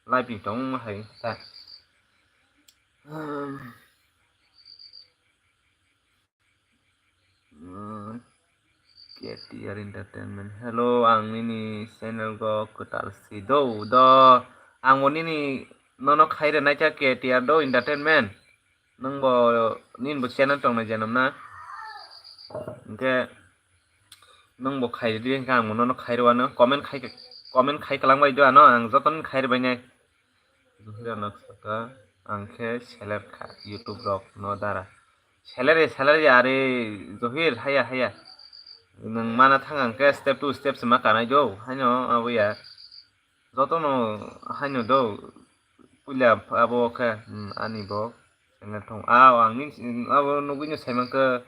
Live ni tong ma hai ta. Hmm. Hmm, K T R Entertainment. Hello, ang nini channel go kwtal si do, do. Ang bo nini nono khai rwnai kha K T R do Entertainment. Nwng bo, nini bo channel tong nai jenom na. Hwnkhe nwng bo khai rwdi hwnkhe ang bo nono khai rwano. Comment khai, comment khai kwlang bai do ano, ang jotono khai rwbainai. Johira nok saka, ang khe seler kha YouTube rok no dara. Seler ya, seler ya, are Johir, haya, haya. Nwng mana thang ang khe step two step se ma kanai do, haino abo ya. Jotono haino do, puila abo khe, hmm, ani bo channel thong. Ah, ang ni, abo nugui no sai man khe,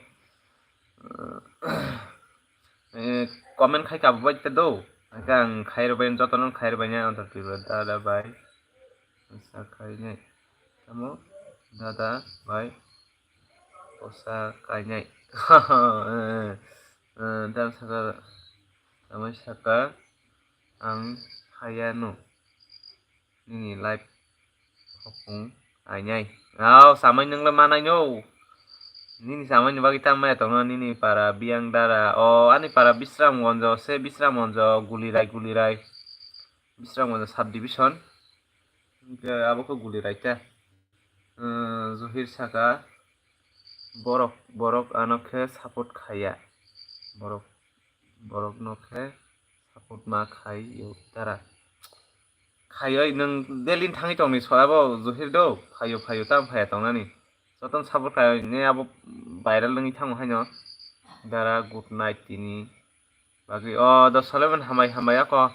eh, comment khai ka bai te do. Hwnkhe ang khai rwbai, jotono khai rwbai nai, Antor Tripura dada bai. Sa khai nai. Tamo dada bai. Posa kai nai. Eh, eh, dan saka, tamo saka ang haya no. Nini live khopung ainai. Ao, samai nungla manai no. Nini samai ni bagwi tamo ya tongno nini para biyang dara. O, ani para Bisramgonjo se, Bisramgonjo Gulirai, Gulirai. Bisramgonjo subdivision. Hingke abo khe Gulirai ta. Zuhir saka, borok, borok ano khe support khaiya. Borok, borok no khe support ma khai yo dara. Khaioi nwng daily thangwi tongni soya bo Zuhir do, phaio, phaio, tamo phaiya tongnani. Jotono support khai ne abo viral wngwi thango haino. Dara good night tini. Bagwi o do Soleman hambai hambai ako.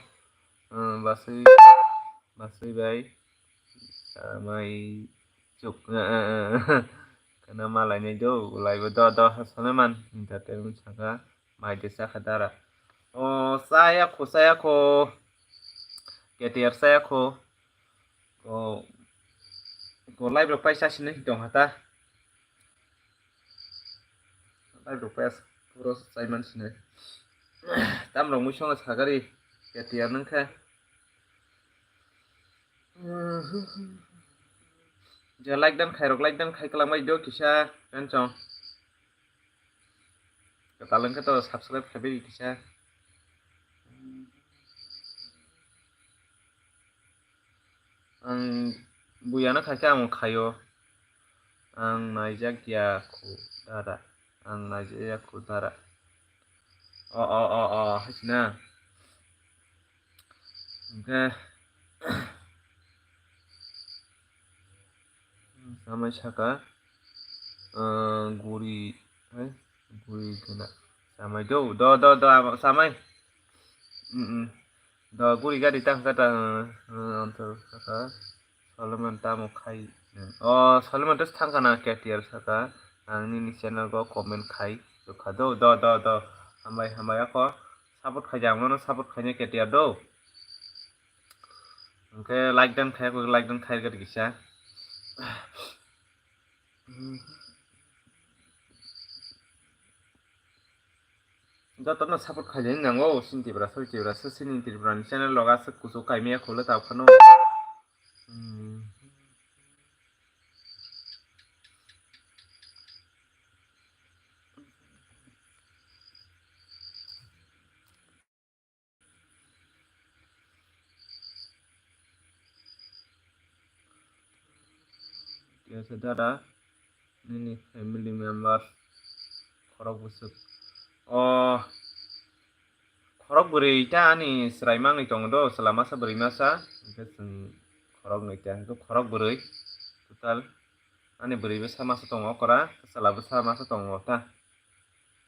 Baswi, baswi bai. Samai chuk. Kana malai nai do, ulai bo do, do Soleman entertainment saka. Mai de saka dara. O saya kho, saya kho. K T R saya kho. Ko, ko live rok paisa sinai tong hata. Live rok paisa puro saiman sinai. Tam rok mui songo sagari K T R nang kha. Je like dan khai rok, like dan khai kalang bai do kisa kan chong. Kwtal wngkhe to subscribe khai bai kisa. Ang buyano khaikhe ang khaio. Ang naijak ya khu dara. Ang naijak ya khu dara. O, o, o, o, haisina. Hingkhe samai saka, ah, guri, hai, guri gana. Samai do, do, do, do, abo samai. Mm, mm. Do guri gari tang kata, ah, ah, anto saka. Solomon tamo khai. O, Solomon to thang kana K T R saka. Ang nini channel go comment khai. Dokha do, do, do, do. Hambai, hambai ako. Support khai jang, nono support khai ne K T R do. Hingke like dan khai, like dan khai gari kisa. Jotono support khaijani nango, sini Tripura, sori Tripura, sini Tripura ni channel loga se kuchuk kaimia kholo ta phano. Hmm. Kisa dada nini family member khorok bwswk. O khorok bwrwi ta ani chwrai mangwi tongo do, chwla masa bwrwi masa, hwnkhe chwng khorok nwi ta, hwnkhe khorok bwrwi total ani bwrwi bwsa masa tongo okora, chwla bwsa masa tongo ta.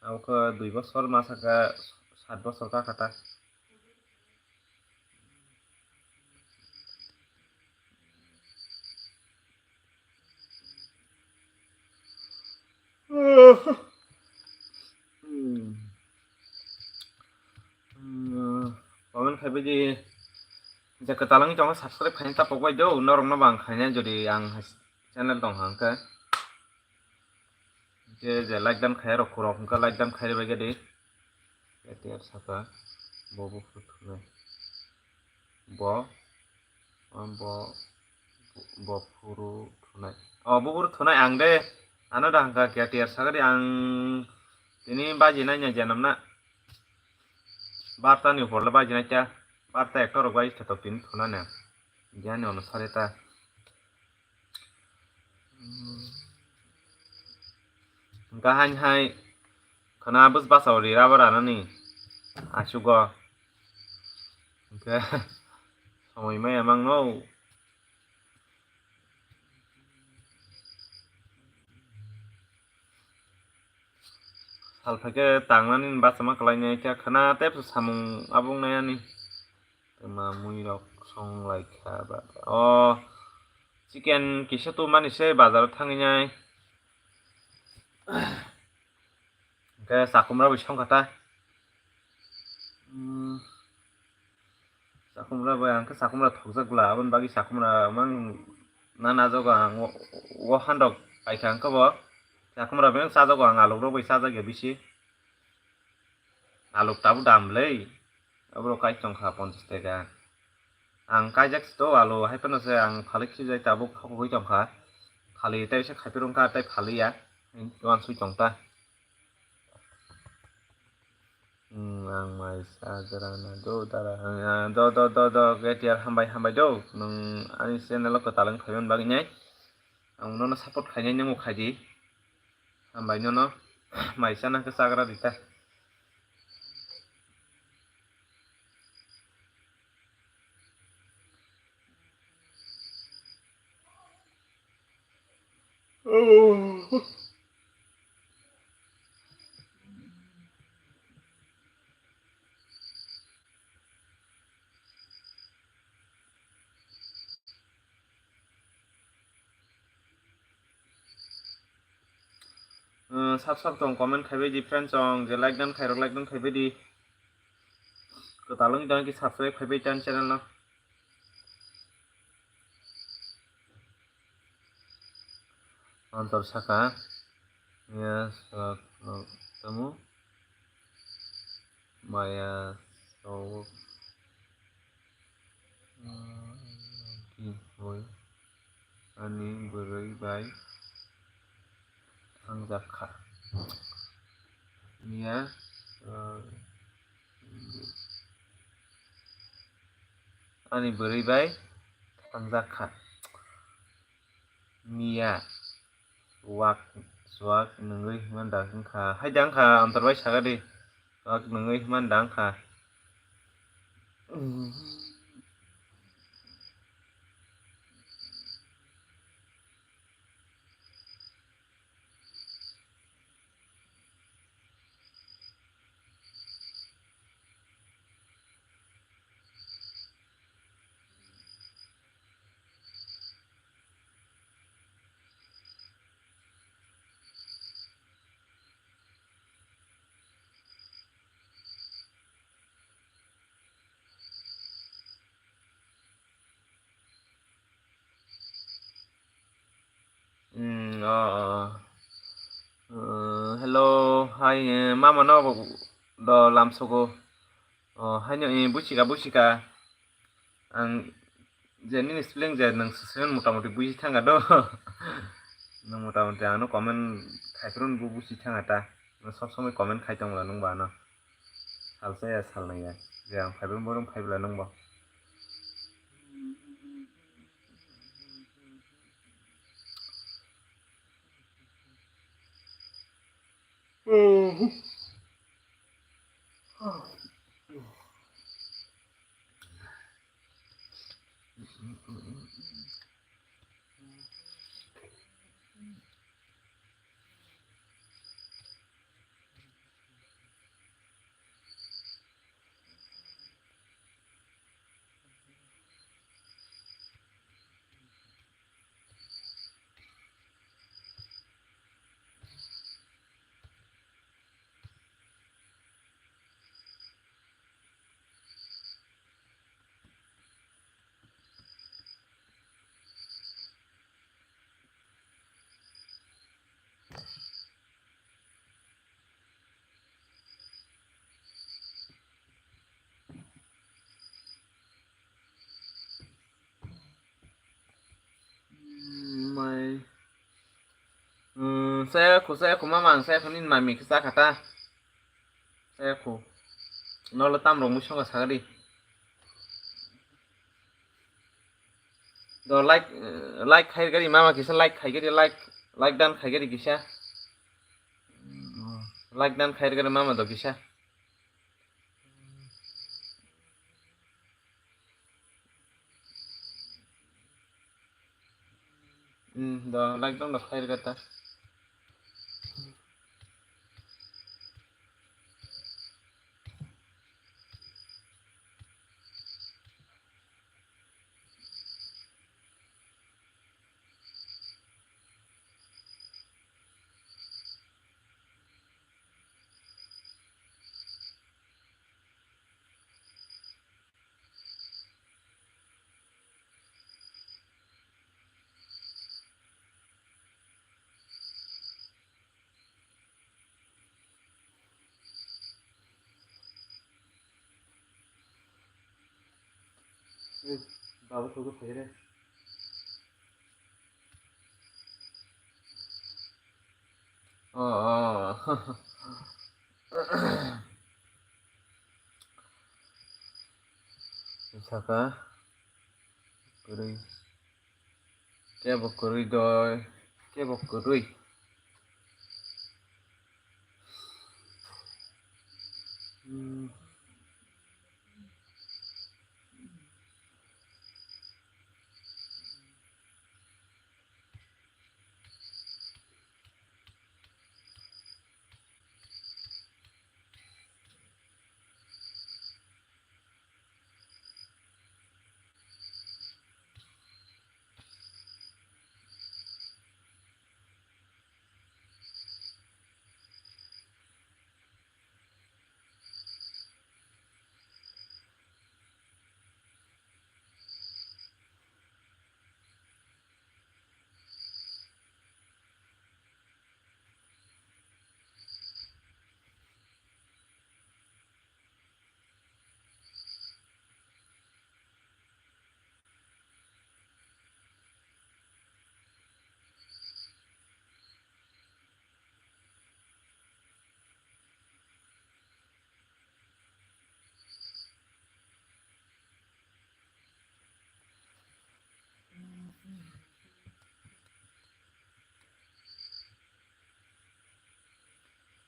Abo khe dui bosor masa khe sat bosor kha kha ta. Comment khai bai di. Je kwtal wngwi tongo subscribe khaina tapok bai do, norok no bo ang khaina jodi ang hai channel tong hang khe. Hingke je like dan khai rok khorok hingke like dan khai bai gadi. K T R saka bo buphuru thunai. Bo, bo, bo phuru thunai. O buphuru thunai ang de. Ano da hingka K T R saka di ang tini baji nai nya janam na. Barta ni upor le baji nai cha. Barta ekta rok bai khe tok tini thunai na. Jani ono sare ta. Hingke haini hai khwna bwsbasao ri rubber anani asugo. Hingke somoi maya mangno. Salphaikhe tangnani bachama kwlainai khe khwna tei samung abung nai ani. Twma muirok song lai kha ba. O chicken kisa tumani se bazaro thangwi nai. Hwnkhe chakhumra bai song kha ta. Hmm. Chakhumra bai ang khe chakhumra thokjak bwla, aboni bagwi chakhumra mang na najago ang. O, o handok paikha ang khe bo. Chakhumra bai chajago ang, aluk rok bai chajak ya bisi. Aluk tabuk dam le. Aborok kai tong kha ponchash taka. Ang kaijak to alo hai phano se ang phalik khijai tabuk khogwi tongkha. Phali tei se khaipirung kha tei phaliya. Wansui tongta. Hmm, ang mai sa dara na do dara, ah, do, do, do, do, K T R hambai, hambai do. Nwng ani channel o kwtal wng phaiman bagwi nai. Ang nono support khainai nangmo khaidi. Hambai nono mai sana khe chagra dita. Sab sab tong comment khaibai di friends, tong je like dan khairok like dan khaibai di. Kwtal wngwi tong ki subscribe khaibai tan channel no. Antor saka ya sak tamo maya sok. Ani bwrwi bai thangjak kha. Miya, ani bwrwi bai thangjak kha. Miya, wak, swak nwngwi himanda wngkha. Haida wngkha, antor bai sagadi. Wak nwngwi himanda wngkha. Mm, oh, oh, oh. Uh, hello, hai, eh, mama no do lamsogo. Oh, hai no, eh, buchika, buchika. Ang je nini spelling je nang sesen motamoti buji thanga do. Nang motamoti ano comment khai phuru bo buji thanga ta. Nang sob somoi comment khai tong la nung ba ano. Salsa ya salnai ya. Je ang phaibo borong phaibo la nung ba. Mai. Hmm, saya ku, saya ku mama ang saya ku nin mami kisa kata. Saya ku. Nolo tam rong musong ka sagadi. Do like, eh, like khai gari mama kisa like khai gari like, like dan khai gari kisa. Like dan khai gari mama do kisa. Hmm, do like dan do khai gari ta. Baba, koko phaire. Oh, oh. Saka. Kuri. Kebo kwrwi doi, kebo kwrwi. Hmm.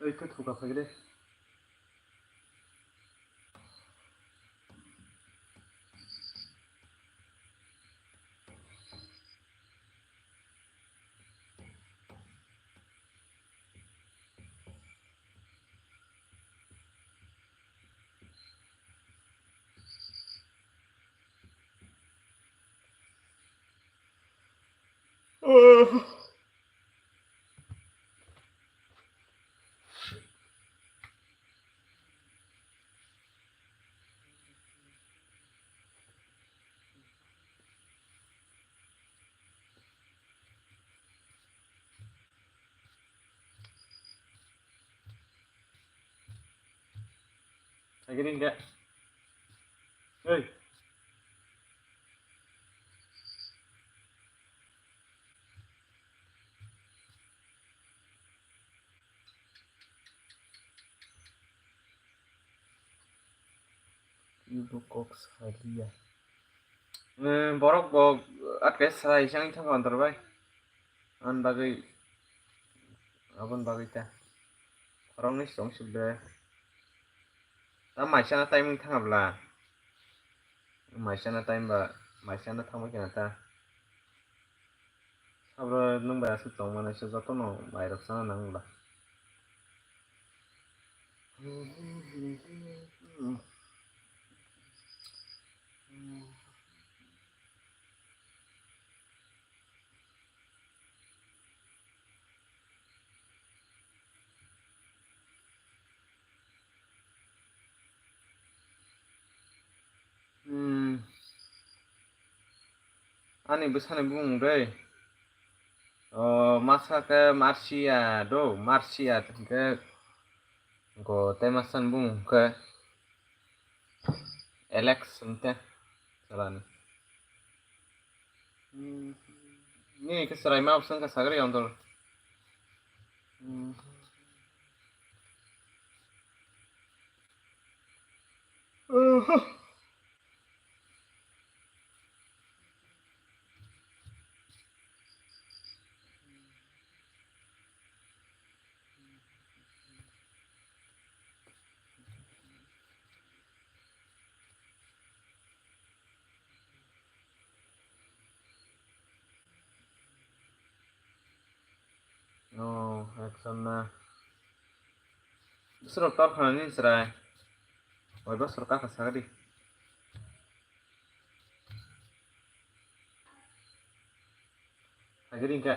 Oi, khe thuka phai de. Agini enggak? Hei. Ibo kok saliya. Eh, borok bo atkai sai chang thang antar bai. An bagwi, abon bagwi ta. Khoroknwi song sibde. Ta maisana time wng thangabla. Maisana time ba, maisana thangbai kena ta. Sabro nwng bai aswk tongmani se jotono mairok chana nang bwla. Hmm. Ani bwsani bumung de. O, masa khe Marsia do, Marsia hwnkhe go tei masani bumung hwnkhe Alex hwnkhe salani. Hmm. Nini khe chwraima option khe sagri yong dol. Hmm. Oh, action na. Bwswrok tor khana ni chwrai. Oi, bwswrok kaka sagadi. Agiri hwnkhe.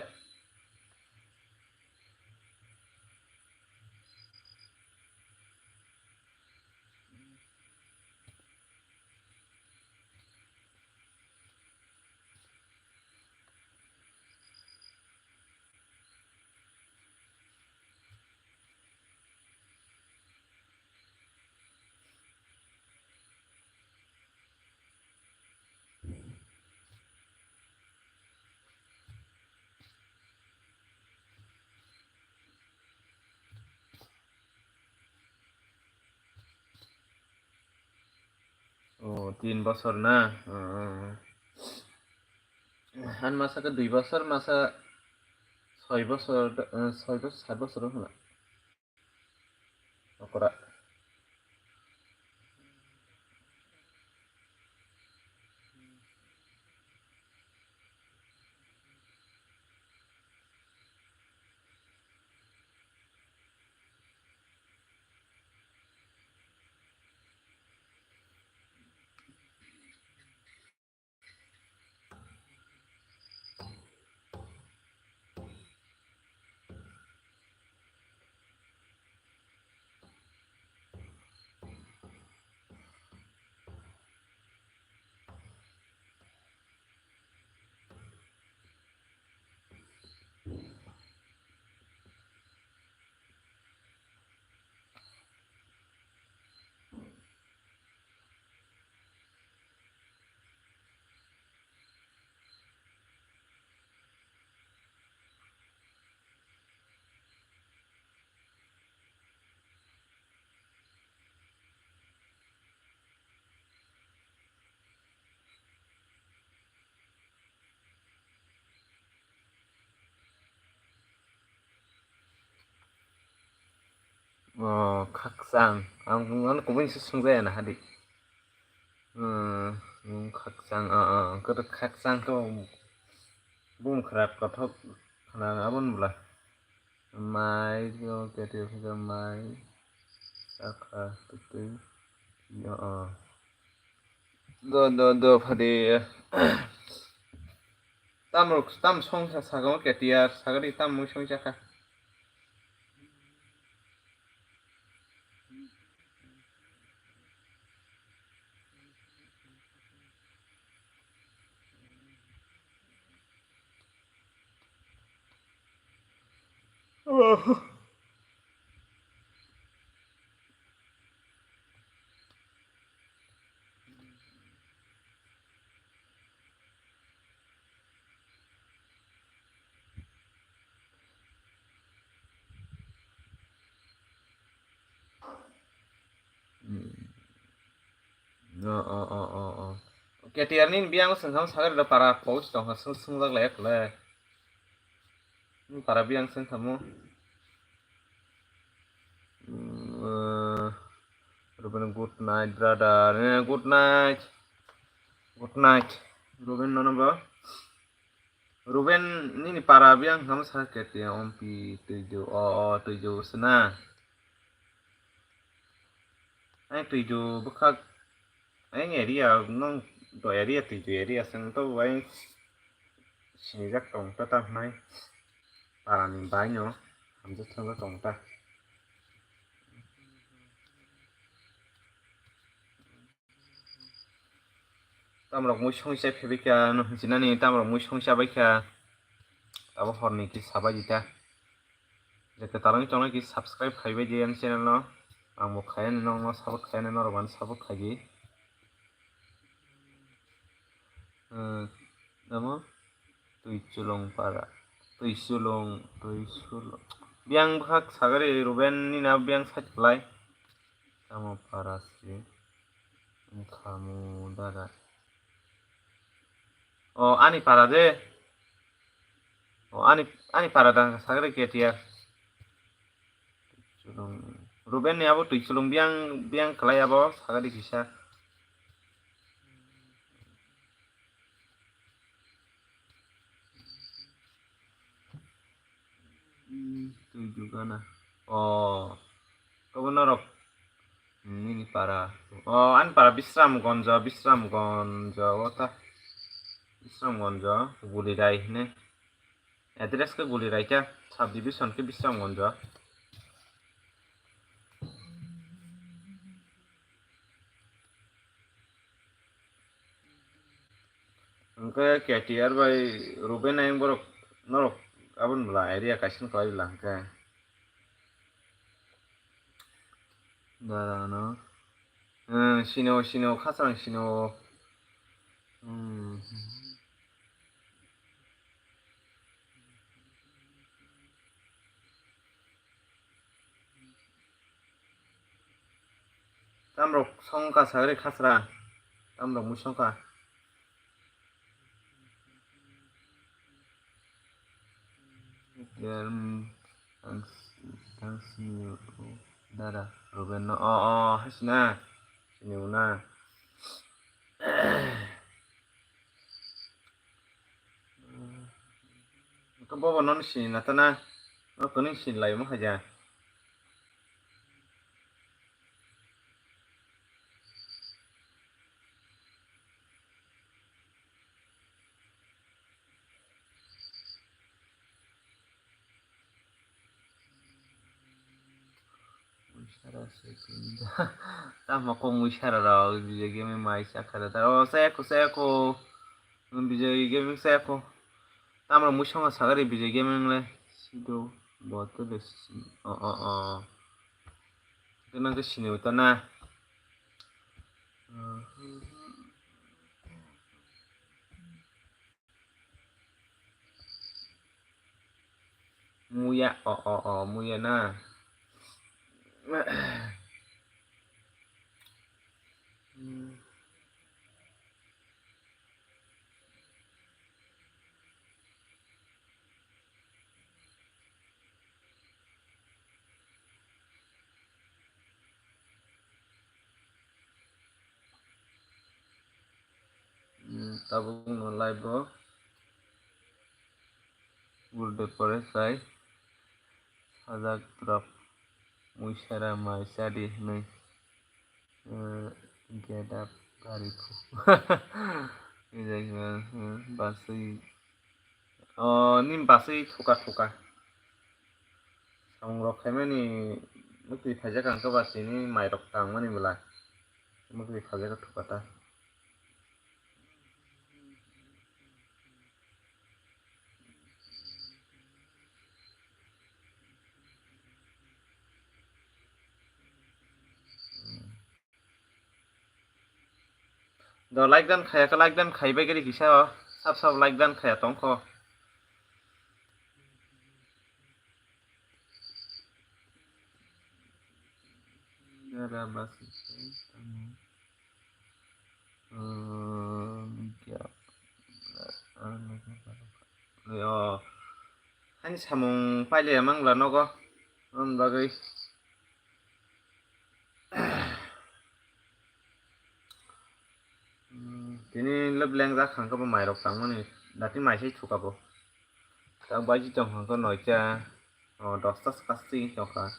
Tin bosor na? Hmm. Ani masa khe dui bosor, masa soi bosor, eh, soi bosor, sat bosor wngkha na? Okra. O, khakchang. Ang ano kubui se swngjaya na hadi. Hmm, khakchang, ah, ah, khe khakchang khe bum khrak kothok khna abon bwla. Mai, o, kete phika mai. Sakha, tutui. Yo, o. Do, do, do, phadi. Tam rok, tam song sa, sagamo kete ya, sagadi tam mui song sa kha. Hmm. O, o, o, o, o. K T R ni biyang swngkha, sakha da para post tongkha, swng-, swngjaklai khle. Para biyang swngkha mo. Hmm, eh, Ruben, good night, brother. Eh, good night. Good night. Ruben, nono bo. Ruben nini para biyang hwnkhamo sakha kete ompi twijo, o, o, twijo se na. Ang twijo bwkhak, ang area nung do area twijo area se wng to bai sinijak tong ta ta hwnai. Para ni bai no hamjak thang tong ta. Tamrok mui songsa phibikha, no hinsinani tamrok mui songsa baikha. Abo horni ki sabai dita. Jekhe talangwi tongnai ki subscribe khaibai di ani channel no. Ang bo khaiani nokno support khaiani norok ani support khaidi. Hmm, tamo? Twi chulung para. Twi chulung, twi chulung. Biyang bwkhak sagari Ruben ni na biyang side kwlai. Tamo para si. Wngkhamu dada. O, ani para de. O, ani, ani para da sagari K T R. Ruben ni abo twi chulung biyang, biyang kwlai abo sagari kisa. Hmm, twi jugana. O, kobo norok. Hmm, nini para. O, ani para Bisramgonjo, Bisramgonjo, o ta. Bisramgonjo, Gulirai hine. Address khe Gulirai khe, subdivision khe Bisramgonjo. Hwnkhe K T R bai Ruben ayang borok norok aboni bwla area kaisa kwlai bwla hwnkhe. Dara no. Hmm, sino, sino, khasrang sino. Hmm. Tamrok song kasa ri khasra. Tamrok mui songkha. Ang, ang sini dara Ruben no. O, o, hai sina. Sini una. Ko bobo non sini na tana. No koning sini lai mo haja. Tamo kok mui sara rok video game mai sakha da. O, saya ko, saya ko. Video game saya ko. Tamo mui songa sagari video game le. Sido, boto de. O, o, o. Kena ke sini uta na. Muya, o, o, o, muya na. Hmm, tabuk no live o. Gulde pore sai sajak drop. Mui sara mai sadi hinui. Eh, get up gari phu. Basui. Oh, ni basui thuka thuka. Samung rok khaimani mukti phaijak ang khe ba tini mai rok tangmani bwla. Mukti phaijak thuka ta. Do like dan khaya khe, like dan khai bai gari kisa o. Sab sab like dan khaya tong kho. Dara basi tamo. Yo. Ani samung paile mangla nogo. Ang bagwi. Hmm, tini lab lengjak hangkhe bo mairok tangmani, dati mai se thuka bo. Tak baji tong hangkhe noita, o, dosta swkasing tongkha.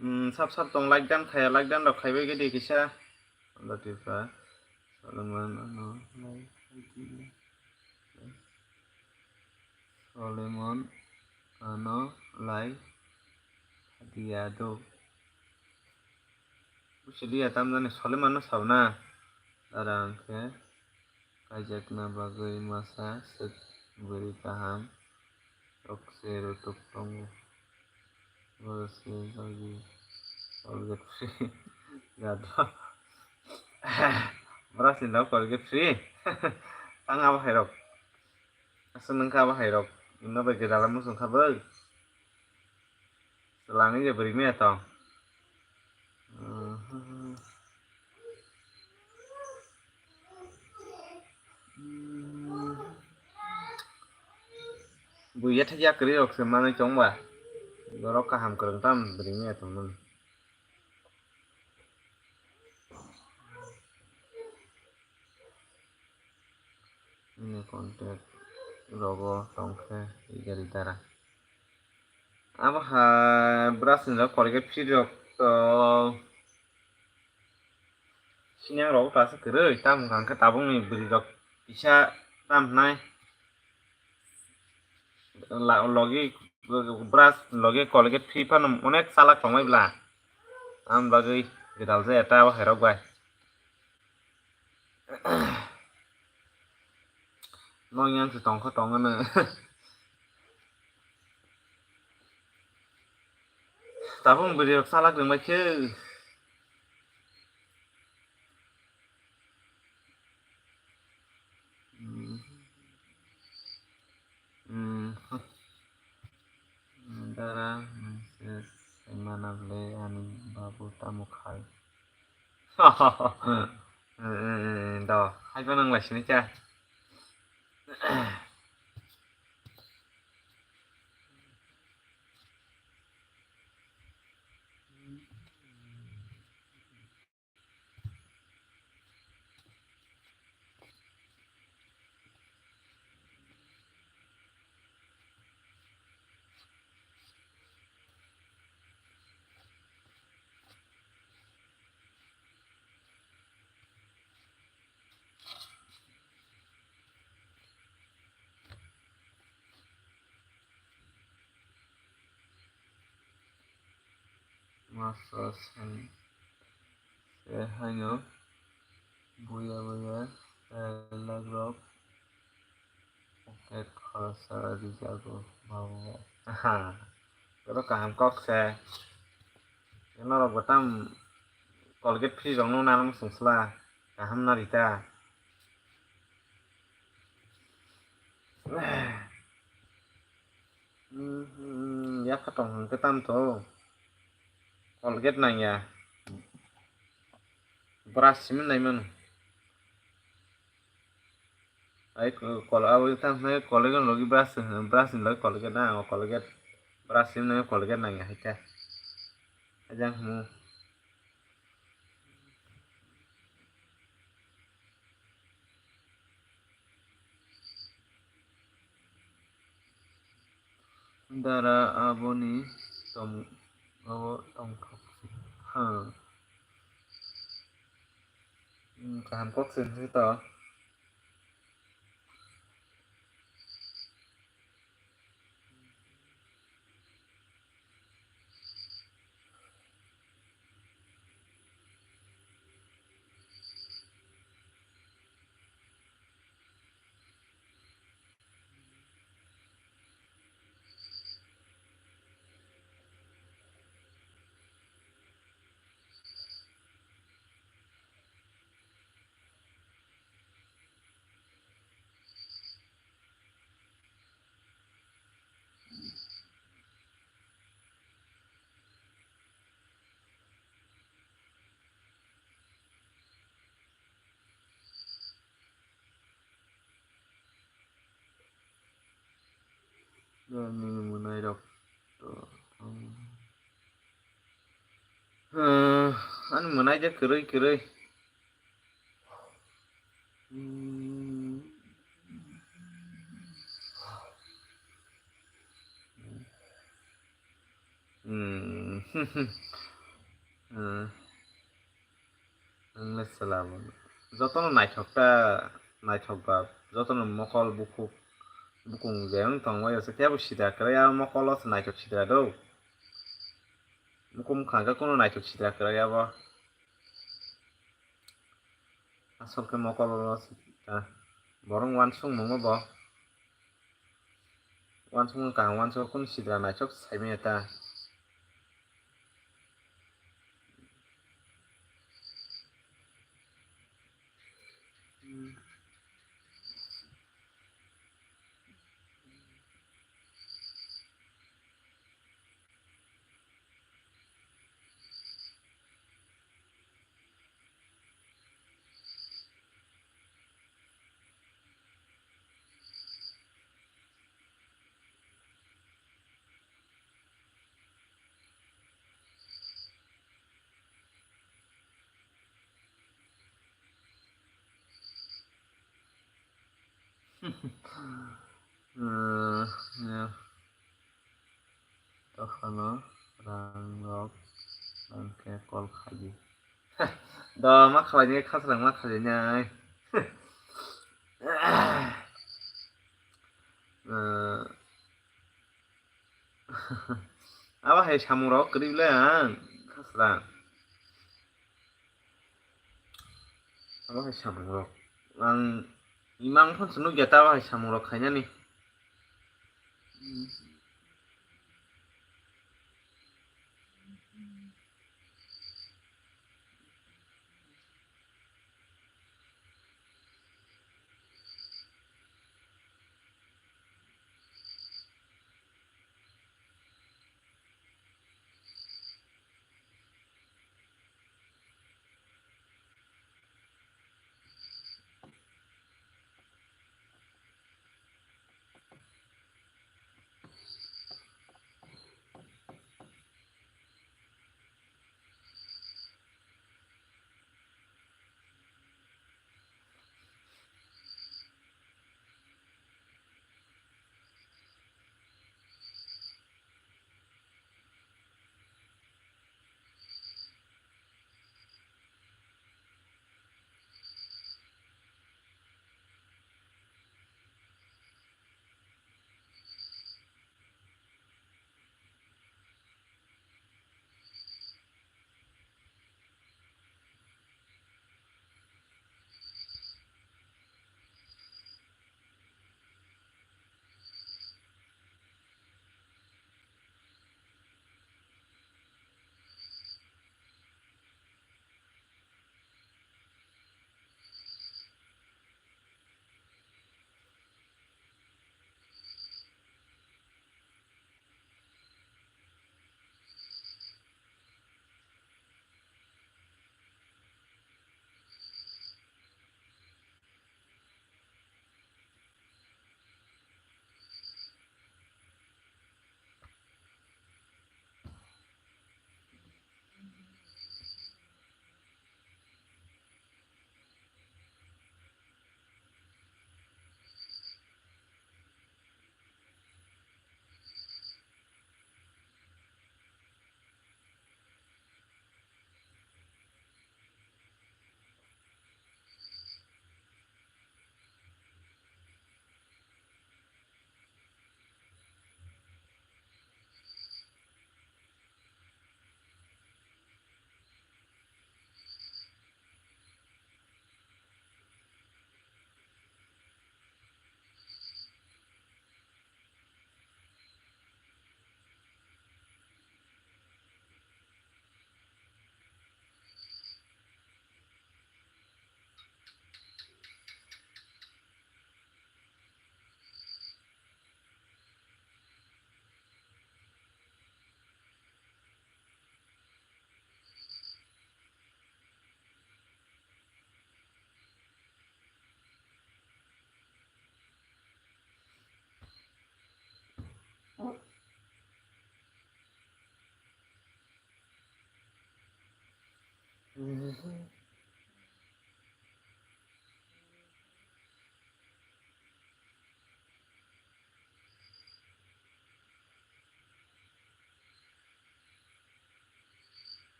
Hmm, sab sab tong like dan khaya, like dan rok khaibai gidi kisa. Latifa, Solomon ano, Solomon ano like diya do. Busi diya tamjani Solomon no sabna. Dara angkhe. Kaijakna bagwi masa swk bwrwi kaham rok se rwtwk tongo. Borok se bagwi Colgate free. Gado. Borok se no Colgate free. Tang abo hai rok. Aswk nung kha abo hai rok. Ino bai gwdala muchung kha bwk. Swlangwi je bwrwi maya tong. Buya thakya kwrwi rok se manwi chongba. Borok kaham kwrwng tam bwrwi maya tong nang. Ini contact rogo tongkhe igari dara. Abo ha brush ni rok Colgate free rok to sinyang rok ta se kwrwi tam hwnkha hwnkhe tabukni bwrwi rok kisa tam hwnai. La-, logi brush logi Colgate free phano onek chalak tongmai bla. Am bagwi gwdal jaya ta abo hai rok bai. Nong yang se tongkha tongano. Tabuk bwrwi rok chalak rwngbai khe. Tamo khai. Do, hai phano wng lai sini cha. Masa sen se haino buya buya style rok pocket khoroksa rijago babu. Aha, oro kaham kok se. Norok bo tam Colgate free rok no nang sungsla kaham na rita. Hmm, ya kha tong hwnkhe tamo to. Colgate nang ya. Brush simi nai mano. Ai ko-, kol-, abo tamo hwnai Colgate logi brush, brush ni logi Colgate na, o Colgate. Brush simi nai Colgate nang ya hai khe. Ajang hmu. Dara aboni tong, abo tongthok se. Ha. Hmm, kaham kok se hwnwi to. Nini mwnairok to, hmm, ani mwnaide kwrwi kwrwi. Hmm. Hmm. Hmm. Ang le sela bo. Jotono naithok ta, naithok ba. Jotono mokol bukhuk, bukung je wng tong, o se kebo sida kwrwi, a mokol o se naithok sida do. Bukhuk wngkha khe kuno naithok sida kwrwi abo. Asol khe mokol o sida. Borok wansukmung bo. Wansukmung kaham, wansuk kunu sidra naithok saimanya ta. Hmm, ya. Tokhano rang rok nang khe call khaidi. Do ma khlainai, khasrang ma khlainai. Eh, abo hai samung rok kwrwi le ang khasrang. Abo hai samung rok. Ang imang phone se nukya ta abo hai samung rok khainani.